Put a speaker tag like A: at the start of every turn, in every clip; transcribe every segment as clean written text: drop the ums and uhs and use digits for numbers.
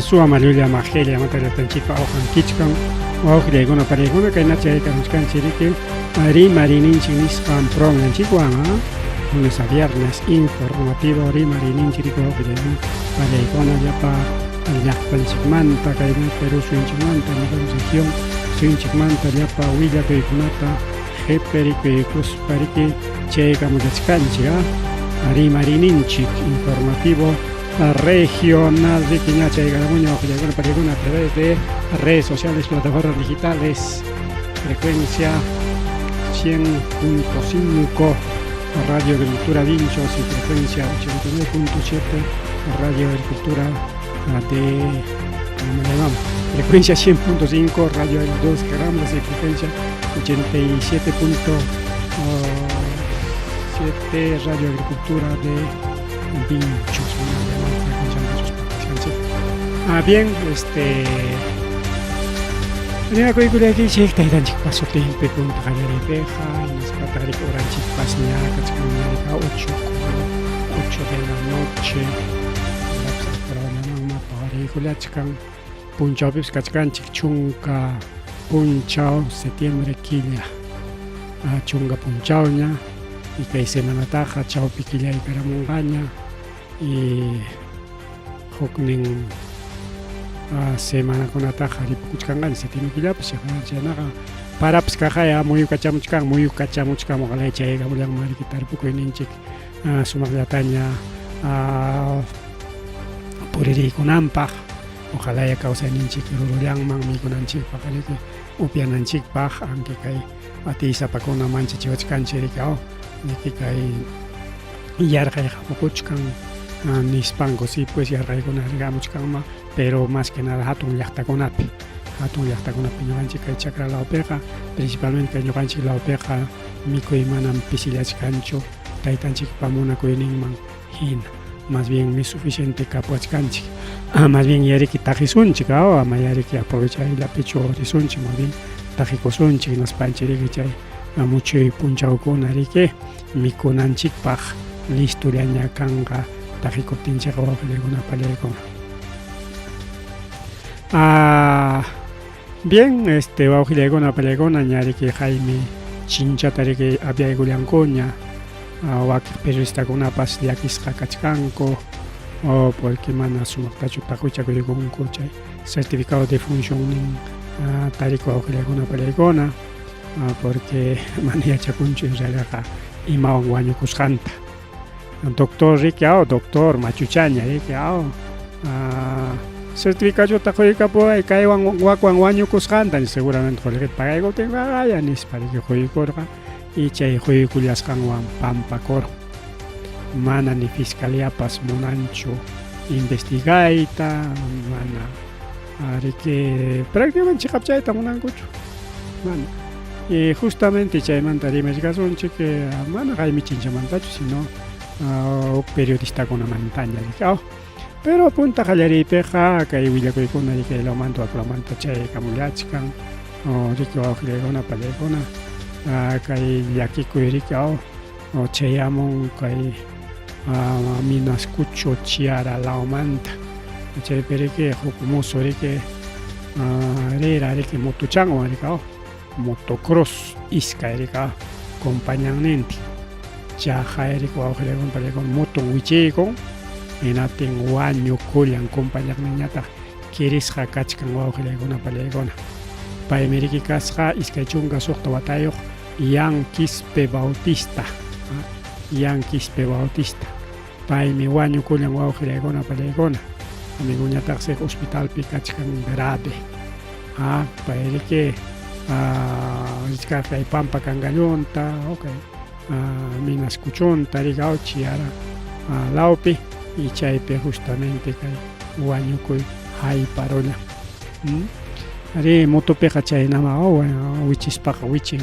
A: Suwa Mallulla Majelia Mata llaqtanchikpa awqan kichkan wawqillaykuna pariykuna kaynacha yaykamuchkanchik riki rimariyninchik nisqan programanchikwan, lunes a viernes informativo rimariyninchik riki wawqillaykuna pariykuna llapa llaqtanchikmanta kayna Perú suyunchikmanta nivel región suyunchikmanta llapa willakuykunata qhiparikuykuspa riki chaykamullachkanchik, rimariyninchik informativo regional riki ña chaykaramuña wawqillaykuna pariykuna a través de redes sociales, plataformas digitales, frecuencia 100.5 Radio Agricultura Vinchos y frecuencia 89.7 Radio Agricultura de, ¿cómo le llamamos? Frecuencia 100.5 Radio 2 Gramos y frecuencia 87.7 Radio Agricultura de Vinchos. Bien, Rimakuykullaykichik taytanchikpa sutinpi punta qallariypiqa hinaspataq riki uranchikpas ña kachkanña rika 8 de la noche paqariykullachkan punchawpipas kachkanchik chunka punchaw septiembre killa chunka punchawña y kay semanataqa chawpi killaykaramunqaña y huknin semanakunataqa ripukuchkanqaña septiembre killapas chaynaqa parapas kaqaya muyukachamuchkan muyukachamuchkan ojalá chaykamullanman riki tarpukuyninchik sumaqllataña puririykunanpaq ojalá kawsayninchik rurullanman mikunanchikpaq riki upyananchikpaq aunque kay atiysapakuna manchachiwachkanchik riki riki kay yarqay hamukuchkan nispanku sí pues yarqaykuna hamuchkanman pero más que nada hatun llaqtakunapi ñuqanchik kay chakra lawpiqa principalmente kay ñuqanchik lawpiqa mikuy manam pisillachkanchu taytanchikpa munakuyninman hina más bien mi suficiente kapuwachkanchik más bien yariki taqisunchik ama yariki aprovechayllapichu risunchik más bien taqikusunchik hinaspanchik riki chay muchuy punchawkuna riki mikunanchikpaq listollaña kanqa taqikuptinchikqa wawqillaykuna pallaykuna. Bien, wawqillaykuna pallaykuna ña riki Jaime chinchata riki apiaykullankuña wakin periodistakunapas llakisqa kachkanku porque mana sumaqtachu taqwichakuykunku chay certificado de funcionnin tarikuq wawqillaykuna pallaykuna porque mana yachakunchu en realidadqa imawan wañukusqanta. Doctor riki doctor machuchaña riki certificadota quykapuway kaywan wakwan wañukusqanta seguramente qullqita pagaykuptinqa aya nispa riki quykurqa y chay quykullasqanwan pampakurqa mana ni fiscaliapas munanchu investigayta mana riki prácticamente chiqapchayta munankuchu mana y justamente chaymanta rimachkasunchik mana Jaime Chinchamantachu sino periodistakunamantaña riki pero punta qallariypiqa kay willakuykuna riki lawmanta waklawmanta chaykamullachkan riki wawqillaykuna pallaykuna kay llakikuy riki chayamun kay Minascucho Chiara lawmanta chaypi riki huk musu riki rira riki motuchanwan riki motocross iskay riki compañannintin chaqay riki wawqillaykuna pallaykuna motun wichiykun hinaptin wañukullan compañaqninñataq kirisqa kachkan wawqillaykuna pallaykuna paymi riki kasqa 26 watayuq Ian Quispe Bautista Ian Quispe Bautista paymi wañukullan wawqillaykuna pallaykuna amiguñataqsi hospitalpi kachkan grave pay riki richkarqa kay Pampa Cangallunta kay Minascuchunta riki Chiara lawpi y chaypi justamente kay wañukuy hayparullan ari motopiqa chaynama wichispaqa wichin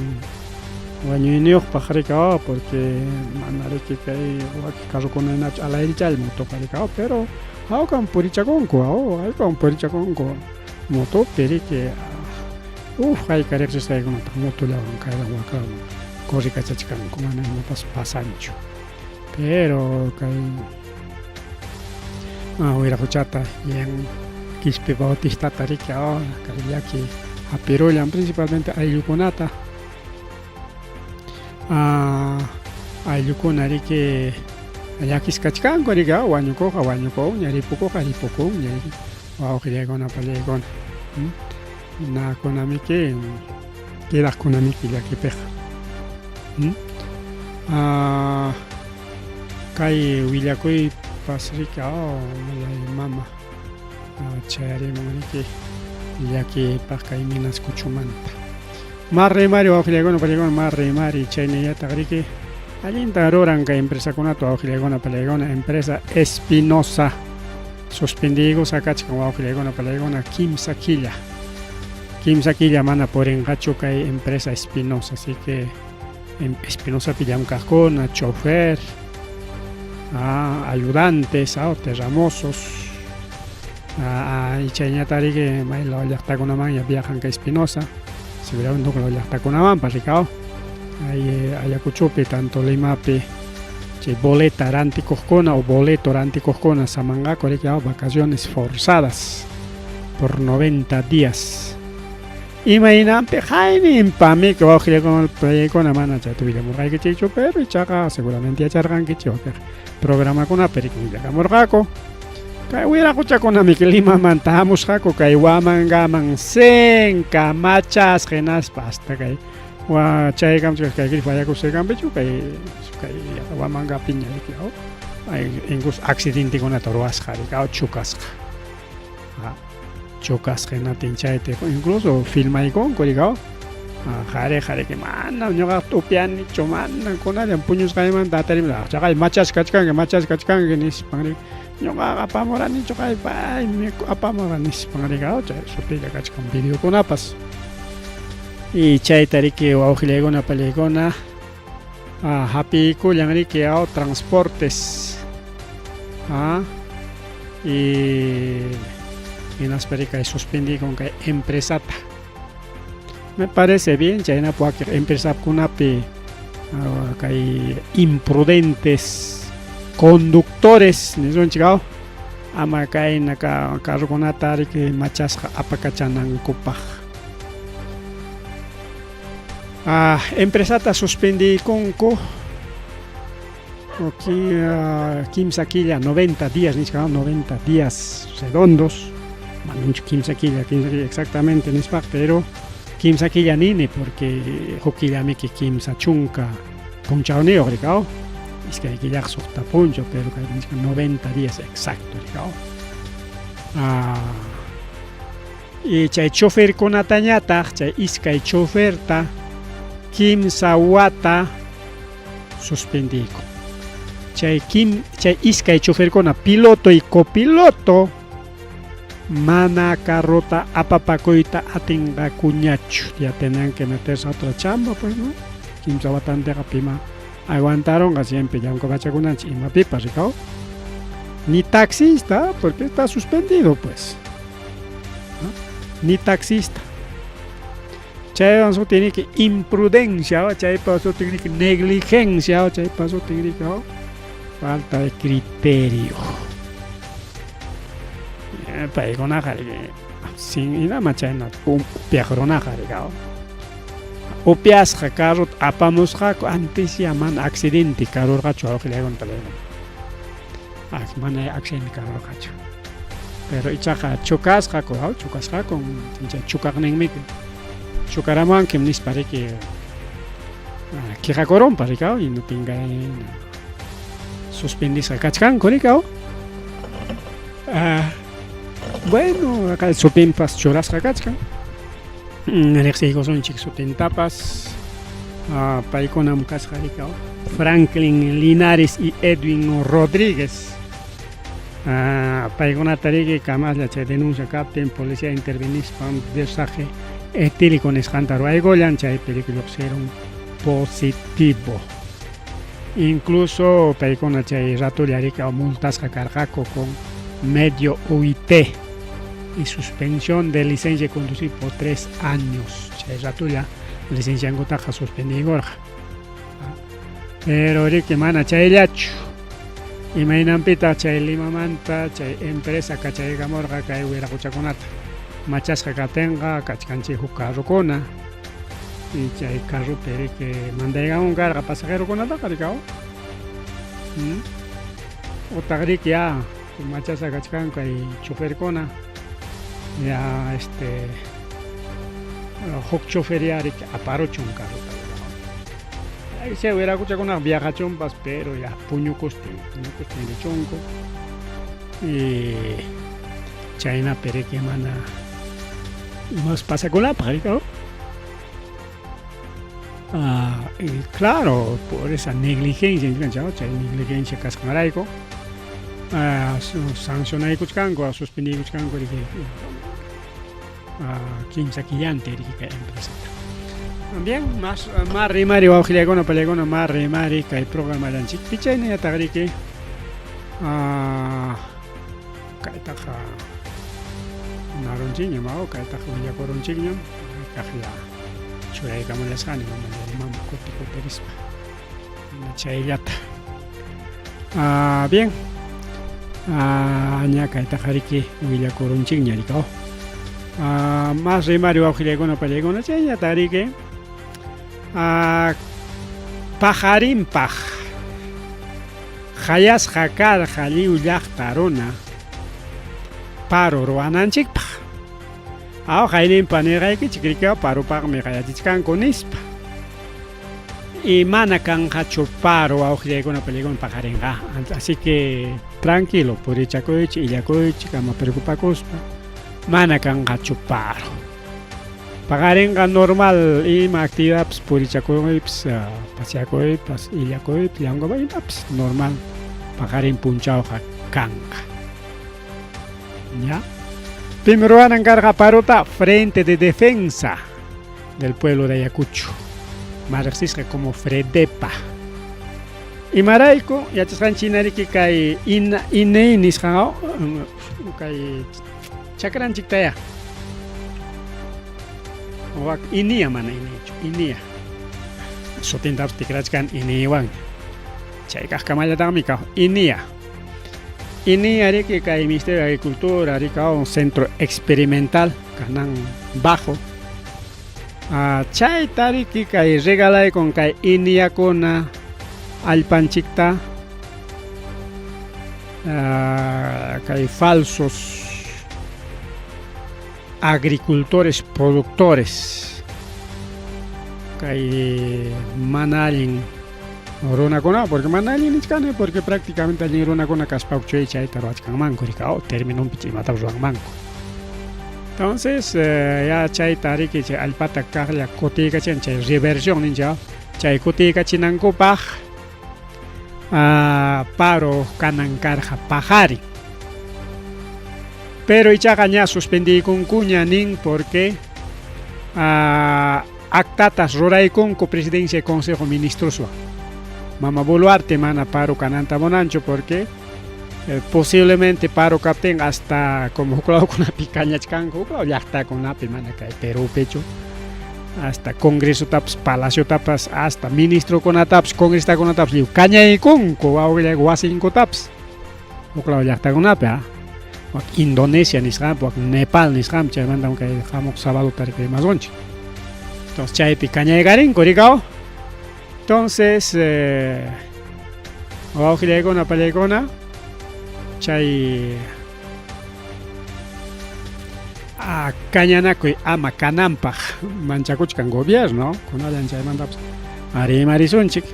A: wañuyniyuqpaq riki porque mana riki kay wakin carrokuna hinachu alayrichalla motoqa riki pero hawkam purichakunku hawkam purichakunku motopi riki hayka riqsisqaykunataq motollawan kaywan wakwan corrikachachkanku mana imapas pasanchu pero kay wiraquchata yan Quispe Bautistata riki oh, kay llaki hapirullan principalmente ayllukunata. Ah, ayllukuna riki llakiskachkanku riki ah, wañukuqqa wañukunña, ripukuqqa ripukunña riki wawqillaykuna pallaykuna. Hmm? Nakunamiki quedaqkunamiki llakipiqa. Hmm? Ah, kay willakuypas riki oh, millay mama ah, chayarimun riki llakipaq kay Minas Kuchumanta. Mar rimari wawqillaykuna pallaykuna mar rimari chaynallataq riki allintan ruran kay empresakunata wawqillaykuna pallaykuna empresa Espinosa suspendiykusqa kachkan wawqillaykuna pallaykuna kimsa killa kimsa killa mana purinqachu kay empresa Espinosa así que Espinosapi llamkaqkuna chofer ah, ayudantes ah, terramosos ah, y chayñata riki may law llaqtakunamanña viajan kay Espinosa seguramente huk law llaqtakunamanpas rikaw ay Ayacuchopi tanto Limapi chay boleta rantikuqkuna o boleto rantikuqkuna samanqaku riki vacaciones forzadas por 90 días imaynanpi hayninpamiki wawqillaykuna pallaykuna mana chayta willamurqaykichikchu pero ichaqa seguramente yacharqankichik wakiq programakunapi riki willakamurqaku kay wiraquchakunamiki Limamanta hamusqaku kay Huamangaman sinka machasqa hinaspa hasta kay wa chaykamchik kay grifo Ayacucho kay kay Huamangapiña riki incluso accidentekunata ruwasqa riki chukasqa chukasqa hinaptin chayta incluso filmaykunku riki qhari qhariki mana ñuqaqa t'upyanichu mana kunallan puñusqaymanta hatarimuni chaqay machasqa kachkanki machasqa kachkanki nispan riki ñuqaqa apamuranichu paymi apamura nispan riki chay sutilla kachkan videokunapas y chayta riki wawqillaykuna pallaykuna hapiykullan riki transportes y hinaspa riki kay suspendikun kay empresata me parece bien chaynapi wakiq empresakunapi kay imprudentes conductores nisunchik ama kayna carrokunata riki machasqa apakachanankupaq. Ah, empresata suspendiykunku kimsa killa 90 días nichka 90 días redondos manamchu kimsa killa kimsa killa exactamente nispa pero kimsa killa nini porque huk killamiki kimsa chunka punchawniyuq rikaw iskay killaq suqta punchaw pero kay nichka 90 días exacto rikaw ah, y chay choferkunatañataq chay iskay choferta kimsa wata suspendiyku chay kim chay iskay choferkuna piloto y copiloto mana carrota apapakuyta atinqakuñachu ya tenían que meterse a otra chamba pues no kimsa watantiqa pima aguantaronqa siempre llamk'apachakunanchik imapipas rikaw ni taxista porque está suspendido pues ¿no? Ni taxista chaywan sutiniki imprudencia chaypa sutiniki negligencia chaypa sutiniki falta de criterio paykunaqa sin inama chayna upiaq runaqa rikaw upiasqa carrota apamusqaku antes ya mana accidente karurqachu wawqillaykuna pallaykuna mana accidente karurqachu pero ichaqa chukasqaku chukasqaku chay chukaqninmi chukaramuwankim nispa riki quejakurunpa rikaw hinaptinqa suspendisqa kachkanku rikaw bueno kay sutinpas churasqa kachkan riqsiykusunchik sutintapas paykunam kasqa rikaw Franklin Linares y Edwin Rodríguez paykunata riki kamaslla chay denuncia kaptin policía intervenispan dosaje etílico nisqanta ruwaykullan chaypi riki lluqsirun positivo incluso paykuna chay ratolla riki multasqa karqaku con medio UIT y suspensión de licencia de conducir por 3 años chay ratolla licenciankutaqa suspendiykurqa pero riki mana chayllachu. Imaynanpitaq chay Limamanta chay empresa kachaykamurqa kay wiraquchakunata? Machasqa kaptinqa kachkanchik huk carrokuna y chay carropi riki mandaykamun karqa pasajerokunataqa riki aw? Utaq riki ya machasqa kachkanku kay choferkuna ya este huk chofer ya riki aparuchun carrota. Chay wiraquchakunaqa viajachunpas pero ya puñukustin, puñukustin richunku y chaynapi riki mana imapas pasakunapaq riki aw. Ah, y claro, por esa negligencia nichkanchik chay negligencia kasqanrayku ah, sancionaykuchkanku, suspendiykuchkanku riki kimsa killantin riki kay empresata. Bien, mas mas rimari wawqillaykuna pallaykuna mas rimari kay programallanchikpi chaynallataq riki kaytaqa narunchikñam aw kaytaqa willakurunchikñam kaqlla churaykamullasqani mama mama kuti kutirispa chayllata. Bien, ña kaytaqa riki willakurunchikña riki aw. Mas rimari wawqillaykuna pallaykuna chayllata riki paqarinpaq qayasqa karqa lliw llaqta runa paro ruwananchikpaq. Aw qayninpa nirqaykichik riki paropaqmi qayachichkanku nispa. Y mana kanqachu paro wawqillaykuna pallaykuna paqarinqa. Así que tranquilo purichakuychik, illakuychik, ama preocupakuspa. Mana kanqachu paro. Paqarinqa normal ima actividadpas purichakuypas, paseakuypas, illakuypas, llamk'aypas imapas normal paqarin punchawqa kanqa. ¿Ya? Pim ruwanan karqa parota Frente de Defensa del Pueblo de Ayacucho, más riqsisqa como Fredepa. Imarayku yachasqanchik hina riki kay ina INEI nisqan kay chakranchiktaya wak INIA mana INEIchu INIA sutintapas tikrachkan INEIwanña chay kaqkamallataqmi kaq INIA. INIA riki kay Ministerio de Agricultura riki un centro experimental kanan bajo chayta riki kay regalaykun kay INIAkuna allpanchikta kay falsos agricultores productores kay mana allin runakuna porque mana allin nichkani porque prácticamente allin runakuna kaspakuchay chayta ruwachkanmanku riki aw terminonpi imatapas ruwanmanku. Entonces ya chayta riki chay allpata kaqlla kutiykachin chay reversión ninchik chay kutiykachinankupaq paro kanan karqa paqarin. Pero ichaqa ña suspendiykunkuña nin porque actatas ruraykunku presidencia y consejo ministroswan. Mama Boluarte mana paro kananta munanchu porque posiblemente paro kaptin hasta como huk lawkunapi kañachkanku, huk law llaqtakunapi mana kay Perúpichu hasta congresotapas, palaciotapas, hasta ministrokunatapas, congresistakunatapas lliw kañaykunku wawqillayku wasinkutapas huk law llaqtakunapi wak Indonesia nisqanpi, wak Nepal nisqanpi chaymantam kay hamuq sabadota rimasunchik. Entonces chaypi kañaykarinku rikaw. Entonces wawqillaykuna pallaykuna chay kañanakuy ama kananpaq manchakuchkan gobierno kunallan chaymantapas rimarisunchik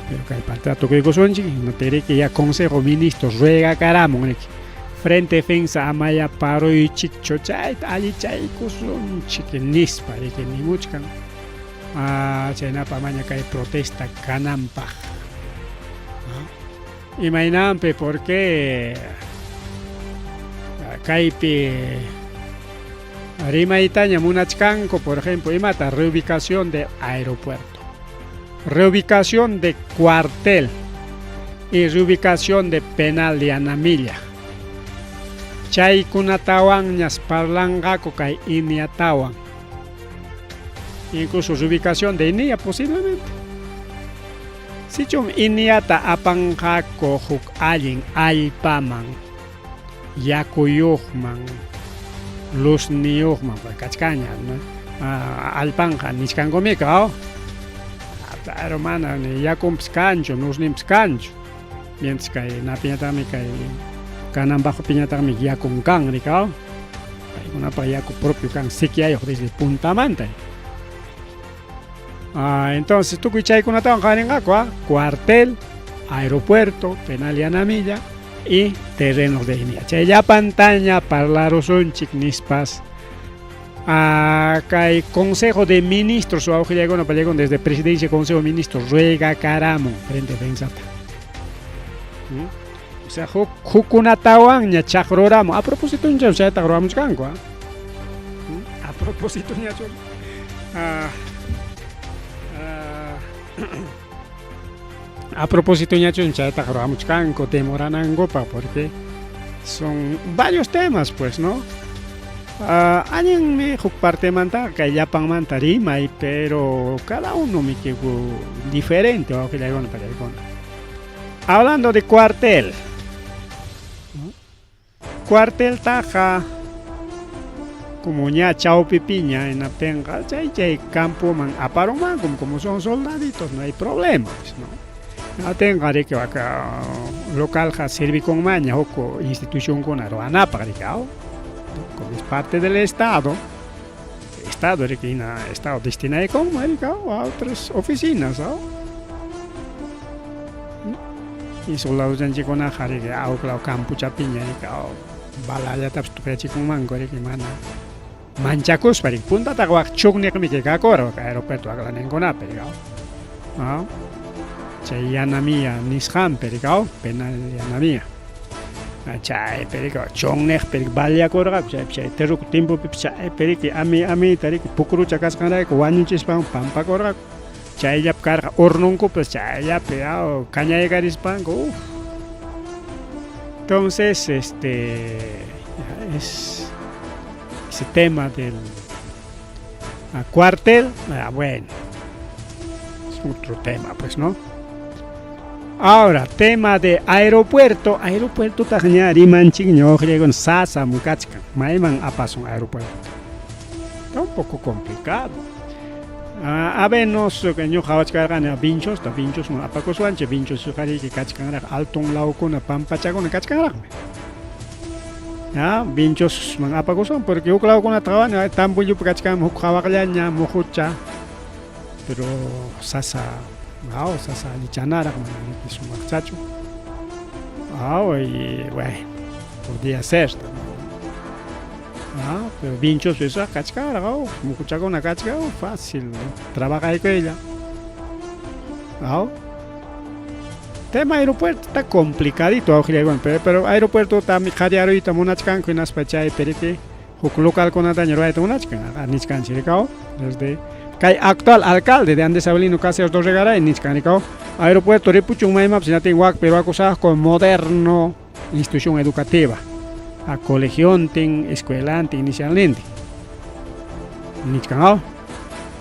A: pero kay partida tukuykusunchik riki ya consejo ministros ruegakaramun riki frente defensa amaya paruychikchu chayta allichaykusunchik nispa riki nimuchkan chaynapa amaña kay protesta kananpaq. Imaynanpi porque kaypi rimaytaña munachkanku por ejemplo imata reubicación de aeropuerto, reubicación de cuartel y reubicación de penal de Anamilla. Chaykunatawanñas parlanqaku kay INIAtawan. Incluso reubicación de INIA posiblemente. Sichum Iniata apanqaku huk allin allpaman, yakuyuqman, luzniyuqman, kachkanña allpanqa nichkankumika, aw? Pero mana ni yakunpas kanchu, luzninpas kanchu. Mientras kay napiñataqmi kay Canambajopiñataqmi yakun kan, rikaw? Paykunapaq yaku propio kan, sequiayuq desde puntamanta. Ah, entonces tukuy chaykunatawan qawarinqaku, ah, cuartel, aeropuerto, penal Yanamilla y terrenos de Inia. Chay llapantaña parlarusunchik nispas. Ah, kay Consejo de Ministros wawqillaykuna pallaykuna desde Presidencia Consejo de Ministros ruega karamun frente defensata. ¿Mm? O sea, huk hukkunatawanña chaqruramun. A propósito chayta ruwamuchkanku, ah. ¿Mm? A propósito ah, ah, a propósito ñachun chaytaqa ruwamuchkanku demoranankupaq porque son varios temas pues, ¿no? Allinmi huk partemantaqa kay llapanmanta rimay, pero cada uno mi diferente wawqillaykuna pachaykuna. Hablando de cuartel, cuarteltaqa como ña chawpipiña hinaptinqa chay chay campoman aparunmankum como son soldaditos no hay problema pues, ¿no? Hinaptinqa riki waka localqa servikunmanña huk institucionkuna ruwanapaq riki aw como es parte del estado, estado riki hina estado destinaykunman riki aw a otras oficinas aw. Y soldadochanchikkunaqa riki huk law campochapiña riki aw balallatapas tuqyachikunmanku riki mana manchakuspa riki puntataqa wak chukniqmi kakura wak aeropuerto waklaninkunapi riki aw aw chay Yanamilla nisqanpi riki aw penal Yanamilla chaypi riki chunniqpi riki baliakurqaku chaypi chay terruco tiempopipas chaypi riki ami amiyta riki pukrucha kasqanrayku wañuchispanku pampakurqaku chayllapi karqa hornonkupas chayllapi aw kañaykarispanku uf entonces este es ese tema del cuartel, ah, bueno, es otro tema pues, ¿no? Ahora, tema de aeropuerto, aeropuerto ña rimanchikña wawqillaykuna sasam kachkan, mayman apasun aeropuerto. Está un poco complicado. A menos ñuqa qhawachkarqani Vinchosta, Vinchosman apakuswanchik, Vinchos riki kachkanraq alton lawkuna pampachakuna kachkanraqmi. Ya, Vinchosman apakuswan porque huk lawkunata qhawani Tambullupi kachkanmi huk qhawaqllaña muhucha, pero sasa aw sasa allichanaraq mana riki sumaqchachu. Aw y bueno, podría ser también. Ah, pero Vinchos eso kachkanraq aw muhuchakuna kachkan fácil trabajaykuylla. Aw. Tema aeropuerto está complicadito wawqillaykuna, pero aeropuerto tami qhari munachkanku hinaspa chaypi riki huk localkunataña ruwayta munachkan nichkanchik rikaw desde kay actual alcalde de Andes Avelino Cáceres Dorregaray nichkan rikaw aeropuerto ripuchun maymanpas hinatin wakpi ruwakusaqku moderno institución educativa a colegiontin escuelantin inicialnintin nichkan aw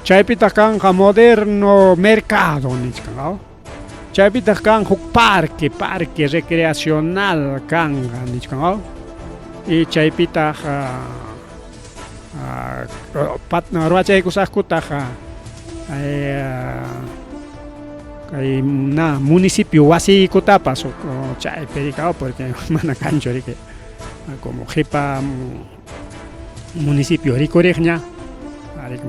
A: chaypitaq kanqa moderno mercado nichkan aw chaypitaq kan huk parque parque recreacional kanqa nichkan aw y chaypitaq ruwachaykusaqkutaq kay na municipio wasiykutapas chaypi rikaw porque mana kanchu riki como qipa municipio rikuriqña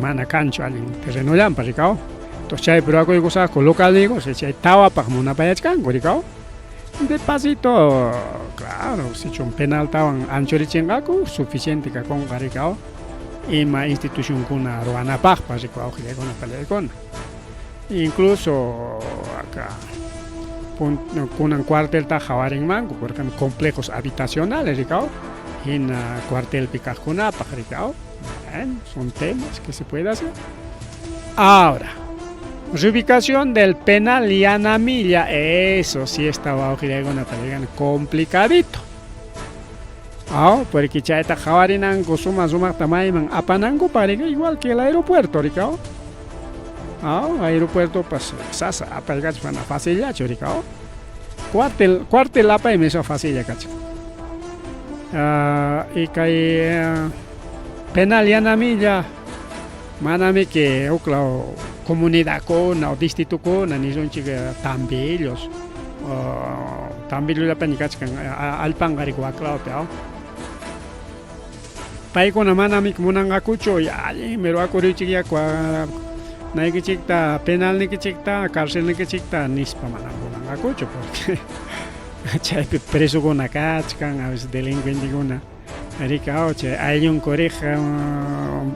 A: mana kanchu allin terrenollanpas rikaw entonces chaypi ruwakuykusaqku localniyku chay tawapaq munapayachkanku rikaw despacito claro sichum penaltawan anchurichinqaku suficiente kakunqa rikaw ima institucionkuna ruwanapaqpas rikaw wawqillaykuna pallaykuna incluso acá kunan cuartelta qhawarinmanku porque complejos habitacionales rikaw hina cuartelpi kaqkunapaq rikaw bueno, son temas que se puede hacer. Ahora, reubicación del penal Yanamilla, eso sí está wawqillaykuna pallaykuna complicadito. Ah, porque chayta qhawarinanku suma sumaqta mayman apanankupaq rika igual que el aeropuerto rikaw. Aw, aeropuertopas sasa apaykachik mana facillachu riki, aw. Cuartel, cuartel apaymi eso facilla kachkan. Y kay penal Yanamilla manamiki huklaw comunidadkuna o distritukuna nisunchik Tambillos Tambillollapaña kachkan allpanqa riki waklawpi, aw. Paykuna manamiki munanqakuchu allinmi ruwakuruychikyá naykichikta penalnikichikta carcelnikichikta nispa manam munanqakuchu porque chaypi presokuna kachkan a veces delincuentekuna riki aw chay ayllunku riq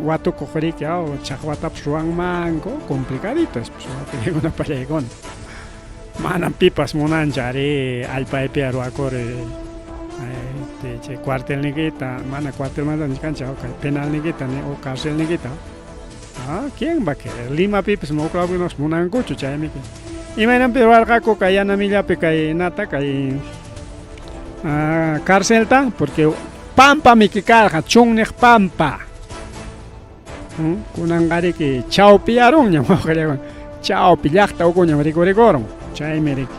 A: watukuq riki aw chaqwatapas ruwanmanku complicadito es pues wakinkuna pallaykuna manam pipas munanchu arí allpaypiya ruwakuri chay cuartelniykita mana cuartelmanta nichkanchik kay penalniykita o carcelniykita ah quién va a querer Limapipis huk lawpipas munankuchu chaymi imaynanpi ruwarqaku kay Yanamillapi kay nata kay carcelta porque pampamiki karqa chunniq pampa kunanqariki chawpiyarunñam wawqillakuna chawpi llaqta ukuñam rikurikurun chaymi riki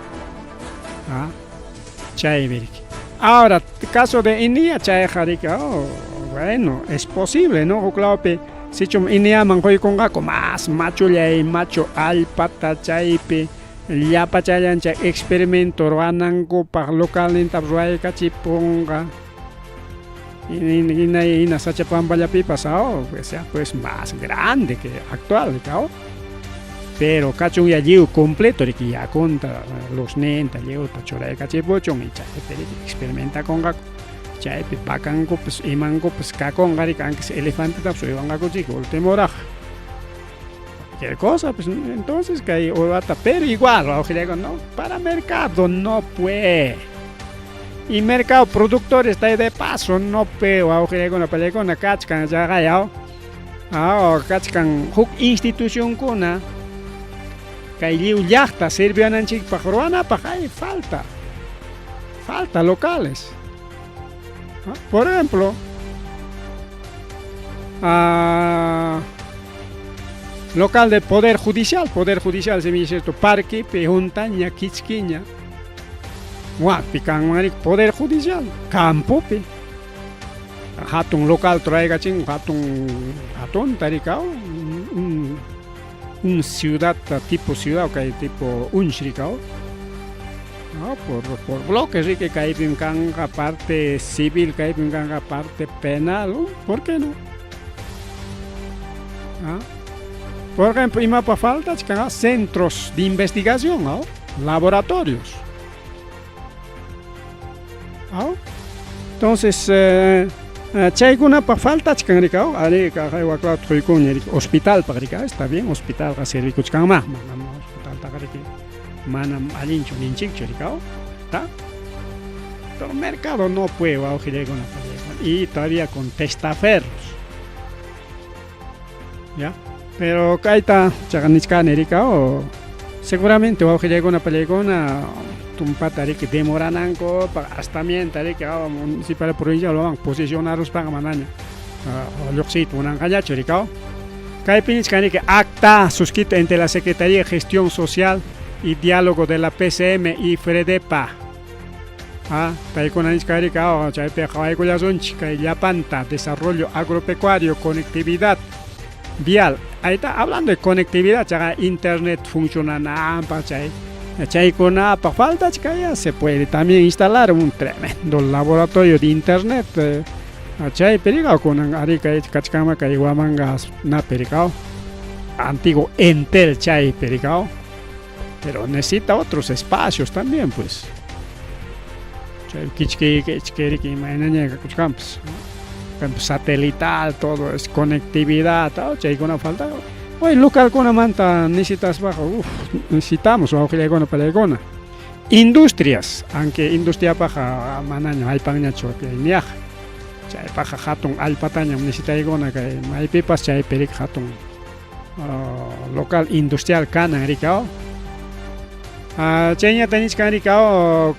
A: chaymi riki ahora caso de Inia chayqa riki oh, bueno es posible no huk lawpi sichum Iniaman quykunqaku mas machullay machu allpata chaypi llapachallan chay experimento ruwanankupaq localnintapas ruwaykachipunqa hina hina sacha pampallapipas oh, sea pues más grande que actual oh. Pero kachun ya lliw completo riki yakunta luzninta lliwta churaykachipuchun y chaypi riki experimentakunqaku chaypi vacankupas imankupas kakunqa riki anques elefantetapas uywanqakuchik último horaqa cualquier cosa pues entonces kay uywata pero igual wawqillakuna no para mercado no pues y mercado productores está de paso no pe wawqillakuna pallakuna kachkan chaqay aw kachkan huk institucionkuna kay lliw llaqta sirviwananchikpaq ruwanapaq hay falta falta locales por ejemplo local de poder judicial poder judicial si bien cierto parquepi huntaña kichkiña wakpi kanman riki poder judicial campopi hatun local traygachin hatun hatunta riki un, un ciudad tipo ciudad kay tipo unch riki no, por bloques riki kaypim kanqa parte civil kaypim kanqa parte penal ¿por qué no? ¿Ah? Por ejemplo, imapa faltachkan centros de investigación, ¿no? Laboratorios. ¿No? Entonces, chaykunapaq faltachkan riki ari kay waklawta quykunña riki hospitalpaq riki está bien hospitalqa servikuchkanma manam hospitaltaqa riki manam allinchu ninchikchu riki ¿está? Pero mercado no puede wawqillaykuna y todavía con testaferros ¿ya? Pero kayta chaqa nichkani riki seguramente wawqillaykuna pallaykuna tumpata riki demoranankupaq hasta mienta riki municipal provincial wawan posicionaruspaqa manaña lluqsiyta munanqañachu riki kaypi nichkan riki acta suscrito entre la Secretaría de Gestión Social y Diálogo de la PCM y Fredepa paykuna nichkan riki chaypi qhawaykullasunchik kay llapanta desarrollo agropecuario conectividad vial ahí está hablando de conectividad chaqa internet funcionananpaq chay chaykunapaq faltachka ya se puede también instalar un tremendo laboratorio de internet chaypi rika kunan ari kay kachkanman kay Huamanga napi rika antiguo Entel chaypi rika pero necesita otros espacios también pues chay kichki kichki riki imaynaña kakuchkanpas satelital todo es conectividad chaykuna falta hoy localkunamanta necesitaspaqa uf necesitamos wawqillaykuna pallaykuna industrias aunque industriapaqa manaña allpanñachu kayniyaqa chaypaqa hatun allpatañam necesitaykuna kay maypipas chaypi riki hatun local industrial kanan riki chayñata nichkan riki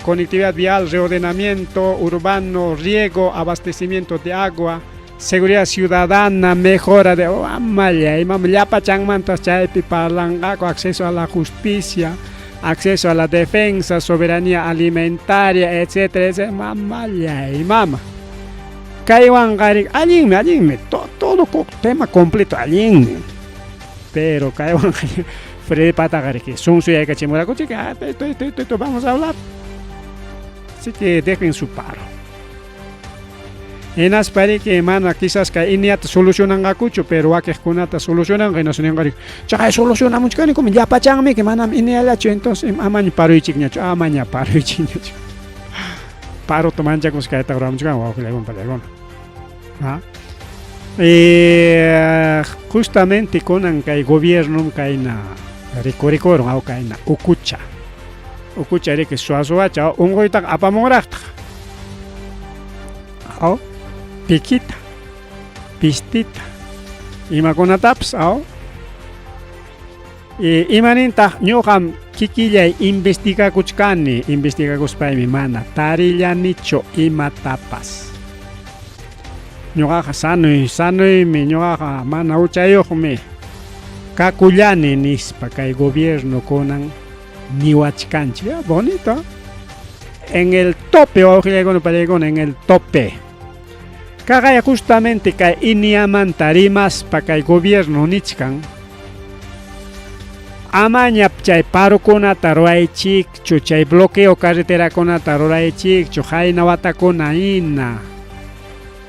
A: conectividad vial reordenamiento urbano riego abastecimiento de agua. Seguridad ciudadana, mejora de amalla imam llapachanmantas chaypi parlanqaku acceso a la justicia, acceso a la defensa, soberanía alimentaria, etcétera, etcétera. Mamalla imama. Kaywanqa allinmi, allinmi, todo tema completo allinmi. Pero kaywanqa Freddy Pataqa riki sunsuyaykachimurakuchik, ah, esto, esto, esto, esto, vamos a hablar. Así que dejen su paro. Hinaspa riki mana quizás kay INEAta solucionanqakuchu, pero wakiqkunata solucionanqa, hinaspa ninqa riki, chaqay solucionamuchkanikum, llapachanmiki, manam INEAllachu, entonces amaña paruychikñachu, amaña paruychikñachu. Parota manchakuspa kayta ruramuchkan wawqillaykuna pallaykuna. ¿Ah? Justamente kunan kay gobiernom kayna rikurikurun aw kayna ukucha. Ukucha riki suwa-suwacha unquytaqa apamunraqtaq. Aw pikita, pistita, imakunatapas aw. Imanintaq ñuqam kikillay investigakuchkani, investigakuspaymi mana tarillanichu imatapas. Ñuqaqa sanuy, sanuymi, ñuqaqa mana huchayuqmi kakullani nispa kay gobierno kunan niwachkanchik. Ah, bonito. En el tope, wawqillaykuna pallaykuna, en el tope. Kaqay justamente kay INEAmanta rimaspa kay gobierno nichkan, amaña chay parokunata ruwaychikchu, chay bloqueo carreterakunata ruraychikchu, qayna watakuna hina.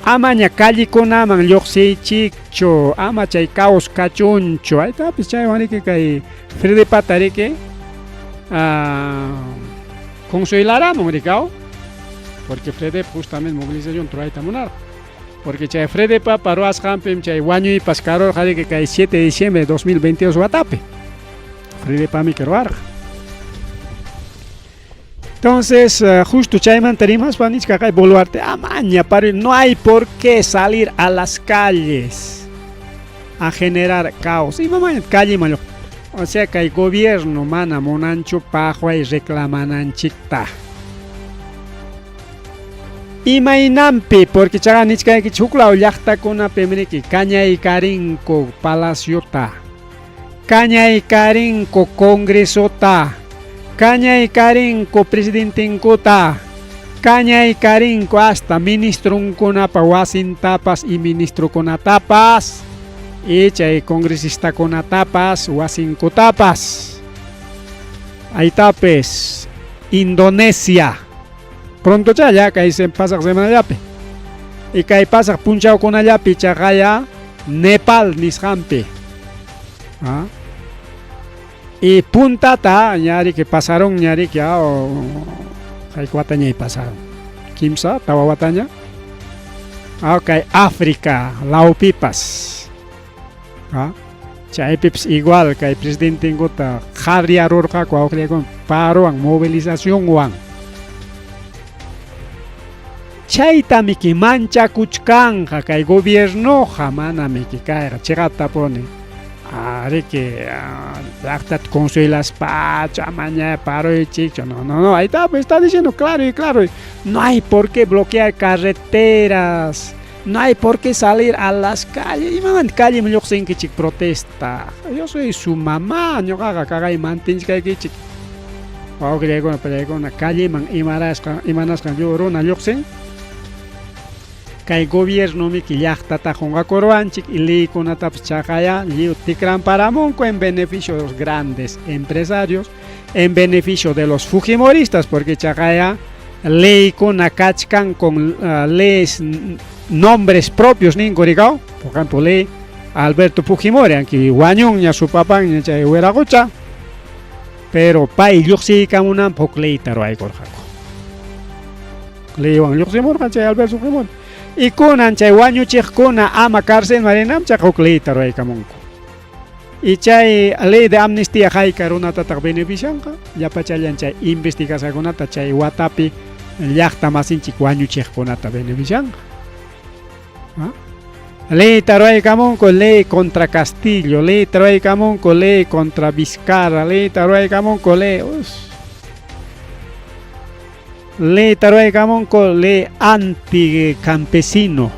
A: Amaña callekunaman lluqsiychikchu, ama chay caos kachunchu. Aytapis chaywan riki kay Freddy Pata riki consuelaramun riki aw, porque Freddy justamente movilización ruwayta munarqa. Porque chay Freddy Papa ruwasqanpim chay wañuypas karurqa riki kay 7 de diciembre de 2022 watapi. Freddy Pamiki ruwarqa. Entonces, justo chaymanta rimaspa nichka kay Boluarte, amaña paro, no hay por qué salir a las calles a generar caos. Imamaña calleman O sea, kay gobierno mana munanchu paqway reclamananchikta. Imaynanpi, porque chaqa nichkaykichik huklaw llaqtakunapim riki kañaykarinku palaciota, kañaykarinku congresota, kañaykarinku presidentenkuta, kañaykarinku hasta ministrunkunapa wasintapas y ministrokunatapas y chay congresistakunatapas wasinkutapas. Aytapis Indonesia. Pronto chaya kay pasaq semanallapi. Y kay pasaq punchawkunallapi chaqaya Nepal nisqanpi. ¿Ah? Y puntata ñariki pasaron ñariki hayka wataña y pasaron. Kimsa, tawa wataña. Kay África lawpipas. ¿Ah? Chaypipas igual kay presidentenkuta qariarurqaku wawqillaykuna parowan movilizacionwan. Chaytamiki manchakuchkanqa kay gobiernoqa manamiki kayqa chiqaptapuni. Riki llaqtata consuelaspachu amaña paruychikchu. No, no, no, ahí está, pues está diciendo claro y claro. No hay por qué bloquear carreteras. No hay por qué salir a las calles. Imamanta calleman lluqsinkichik protesta. Yo soy su mamá, ñuqaqa kaqay mantinchkaykichik. Wawqillaykuna pallaykuna calleman imarasqa imanasqan runa lluqsin. Kay gobiernomiki llaqtata qunqakuruwanchik y leykunatapas chaqaya lliw tikramparamunku en beneficio de los grandes empresarios, en beneficio de los fujimoristas, porque chaqaya leykuna kachkan con leyes nombres propios ninku rikaw. Por ejemplo, ley Alberto Fujimori, aunque wañunña su papaña chay wiraqucha, pero pay lluqsiykamunanpaq huk leyta ruwaykurqaku. Leywan lluqsimurqa chay Alberto Fujimori. Y kunan chay wañuchiqkuna ama carcelman rinanpaq chaqa huk leyta ruwaykamunku. Y chay ley de amnistía hayka runatataq beneficianqa, llapachallan chay investigasqakunata chay watapi llaqta masinchik wañuchiqkunata beneficianqa. ¿Ah? Leyta ruwaykamunku ley contra Castillo, leyta ruwaykamunku ley contra Vizcarra, leyta ruwaykamunku ley leyta ruwaykamunku ley anti campesino.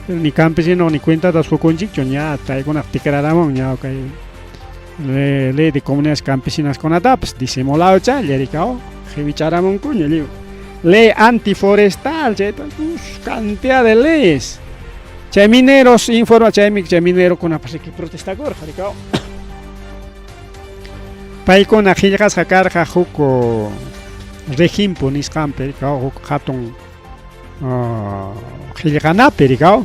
A: Pero ni campesino ni cuentatas qukunchikchu ña chaykunaq tikraramun ña kay ley de comunidades campesinas kunatapas disimulado chaylla rikaw qiwicharamunkuña lliw. Ley antiforestal chayta cantidad de leyes. Chay mineros informa chaymi chay minerokunapas riki protestakurqa rikaw. Paykuna qillqasqa karqa huk regimpo nisqanpi rikaw huk hatun qillqanapi rikaw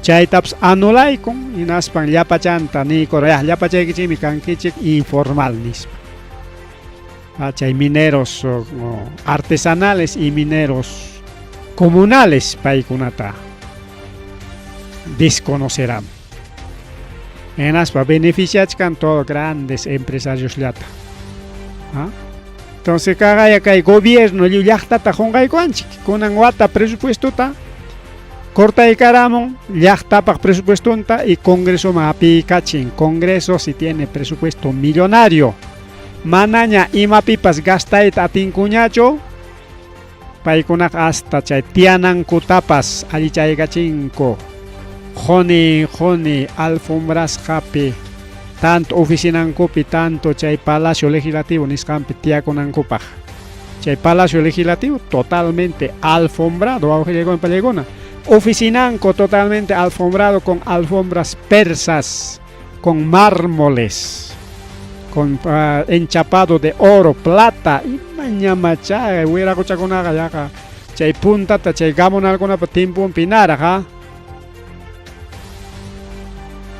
A: chaytapas anulaykun hinaspan llapachanta niykur ya llapachaykichikmi kankichik informal nispa. Chay mineros artesanales y mineros comunales paykunata desconocerán. Hinaspa beneficiachkan todo grandes empresariosllata. Entonces kaqaya kay gobierno lliw llaqtata qunqaykuwanchik. Kunan wata presupuestota cortaykaramun llaqtapaq presupuestonta y congresoman apiykachin. Congreso si tiene presupuesto millonario. Manaña imapipas gastayta atinkuñachu, paykunaqa hasta chay tiyanankutapas allichaykachinku. Quni quni alfombrasqapi tanto oficinankupi tanto chay Palacio Legislativo nisqanpi tiyakunankupaq. Chay Palacio Legislativo totalmente alfombrado, wawqillaykuna pallaykuna. Oficinanku totalmente alfombrado con alfombras persas, con mármoles, con enchapado de oro, plata, imañamachá wiraquchakunaqa yaqa chay puntata chay gamonalkunapa timpunpi naraq ha.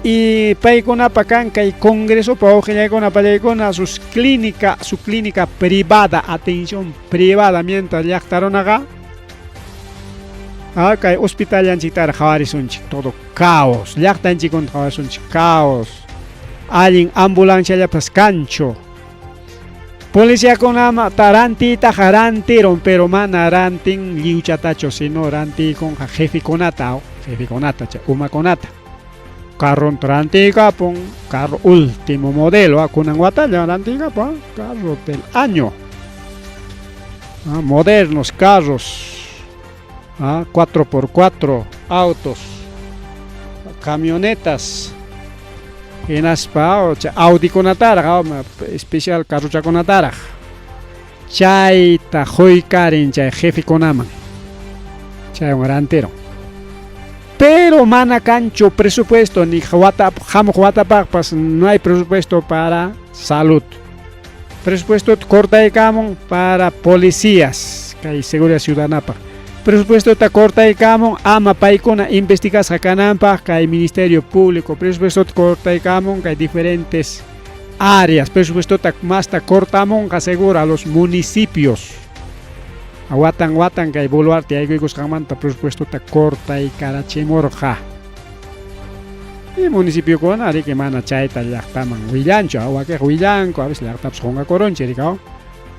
A: Y paykunapa kan kay congresopa wawqillaykuna pallaykuna sus clínica, su clínica privada, atención privada mientras llaqta runaqa kay hospitallanchiktara qhawarisunchik todo caos, llaqtanchikkunata qhawarisunchik caos, allin ambulanciallapas kanchu. Policiakunamata rantiytaqa rantirun, pero mana rantin lliwchatachu, sino rantiykunqa jefekunata, jefekunata, chay umakunata. Carronta rantiykapun, carro último modelo, kunan watalla rantiykapun, carro del año. Modernos carros, 4x4, autos, camionetas, hinaspa Audikunataraq, especial carrochakunataraq. Chayta quykarin chay jefekunaman. Chaywan rantirun. Pero mana kanchu presupuesto ni hamuq watapaqpas no hay presupuesto para salud. Presupuesto cortaykamun para policías, kay seguridad ciudadanapaq. Presupuestota cortaykamun ama paykuna investigasqa kananpaq kay Ministerio Público. Presupuestota cortaykamun kay diferentes áreas. Presupuestota masta cortamunqa seguro a los municipios. Watan watan kay Boluarte yaykuykusqanmanta presupuestota cortaykarachimurqa. Y municipiokuna riki mana chayta llaqtaman willanchu, wakiq willanku, a veces llaqtapas qunqakurunchik rikaw.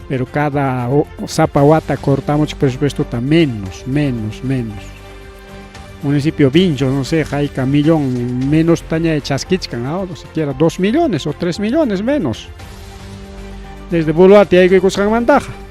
A: Pero cada sapa wata cortamuchik presupuestota menos, menos, menos. Municipio Vinchos, no sé, hayka millón menos taña chaskichkan, no siquiera 2 millones o 3 millones menos. Desde Boluarte yaykuykusqanmantaqa.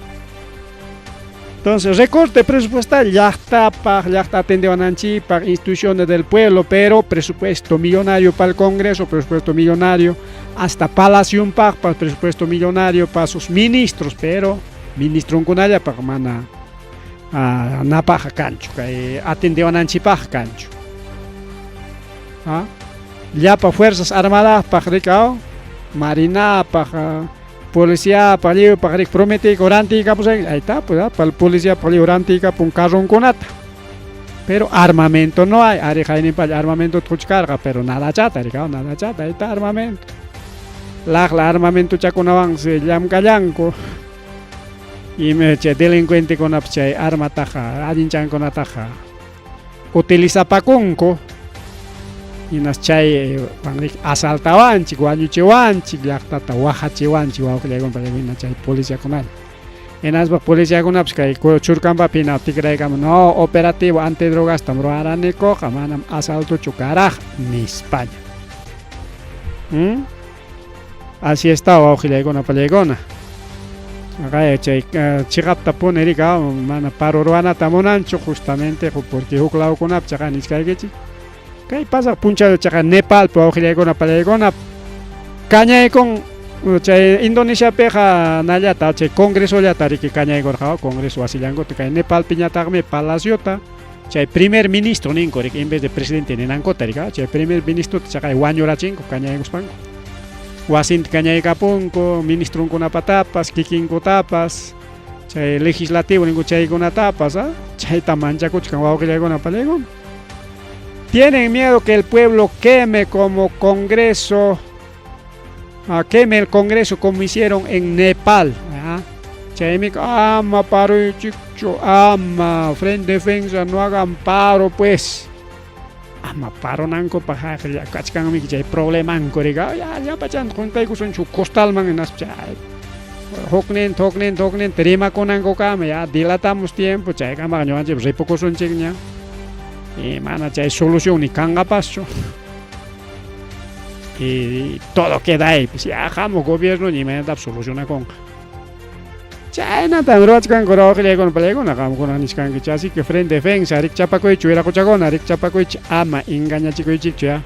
A: Entonces, recorte presupuestal, llaqtapaq, llaqta atendewananchikpaq, instituciones del pueblo, pero presupuesto millonario para el Congreso, presupuesto millonario hasta Palaciunpaqpas, presupuesto millonario para sus ministros, pero ministronkunallapaq mana napaqqa kanchu, kay atendewananchikpaq kanchu. Llapa Fuerzas Armadaspaq rikaw, Marinapaq, policiapaq, lliwpaq rik prometiyku rantiykapusayki, ahí está, pues, pal policiapaq lliw rantiykapun carronkunata. Pero armamento no hay, ari qayninpalla armamento quchkarqa, pero nada chata, rikaw, nada chata, ahí está armamento. Laqla armamentochakunawansi llamkallanku. Y me chay delincuentekunapas chay armataqa, allinchankunataqa utilizapakunku. Hinas chay asaltawanchik, wañuchiwanchik, llaqtata waqachiwanchik wawqillaykuna chay policiakunalla. Hinaspa policiakunapas kay churkanpapi hina tikraykamun, no, operativo antidrogastam ruwaranikuqa, manam asaltochu karaq, nispalla. Así está wawqillaykuna pallaykuna. Qaya chay chiqaptapuni rika mana paro ruwanata munanchu justamente porque huk lawkunapi chaqa nichkaykichik. Kay pasaq punchaw chaqa Nepalpi wawqillaykuna pallaykuna kañaykun chay Indonesiapiqa nallata chay congresollata riki kañaykurqa congreso wasillankuta kay Nepalpiñataqmi palaciota chay primer ministro ninku riki en vez de presidente ninankuta riki chay primer ministrota chaqay wañurachinku kañaykuspanku wasinta kañaykapunku ministronkunapatapas kikinkutapas chay legislativo ninku chaykunatapas chayta manchakuchkan wawqillaykuna pallaykuna. Tienen miedo que el pueblo queme como Congreso, queme el Congreso como hicieron en Nepal. Chaymi ama paruychikchu, ama Frente Defensa no hagan paro pues. Ama paronankupaq haqlla kachkanmi chay problemanku rika ya llapachanta juntaykusunchu costalman hinaspa chay hukninta hukninta hukninta rimakunankukama ya dilatamos tiempo chaykamaqa ñuqanchikpas ripukusunchikña y mana chay solución ni kanqapaschu y todo queda ahí pues ya hamuq gobierno imaynatapas solucionakunqa. Chaynatam ruwachkanku rawqillaykuna pallaykuna qamkuna nichkankichik así que Frente Defensa rikchapakuychu wiraqochakuna rikchapakuychik ama engañachikuychikchu ya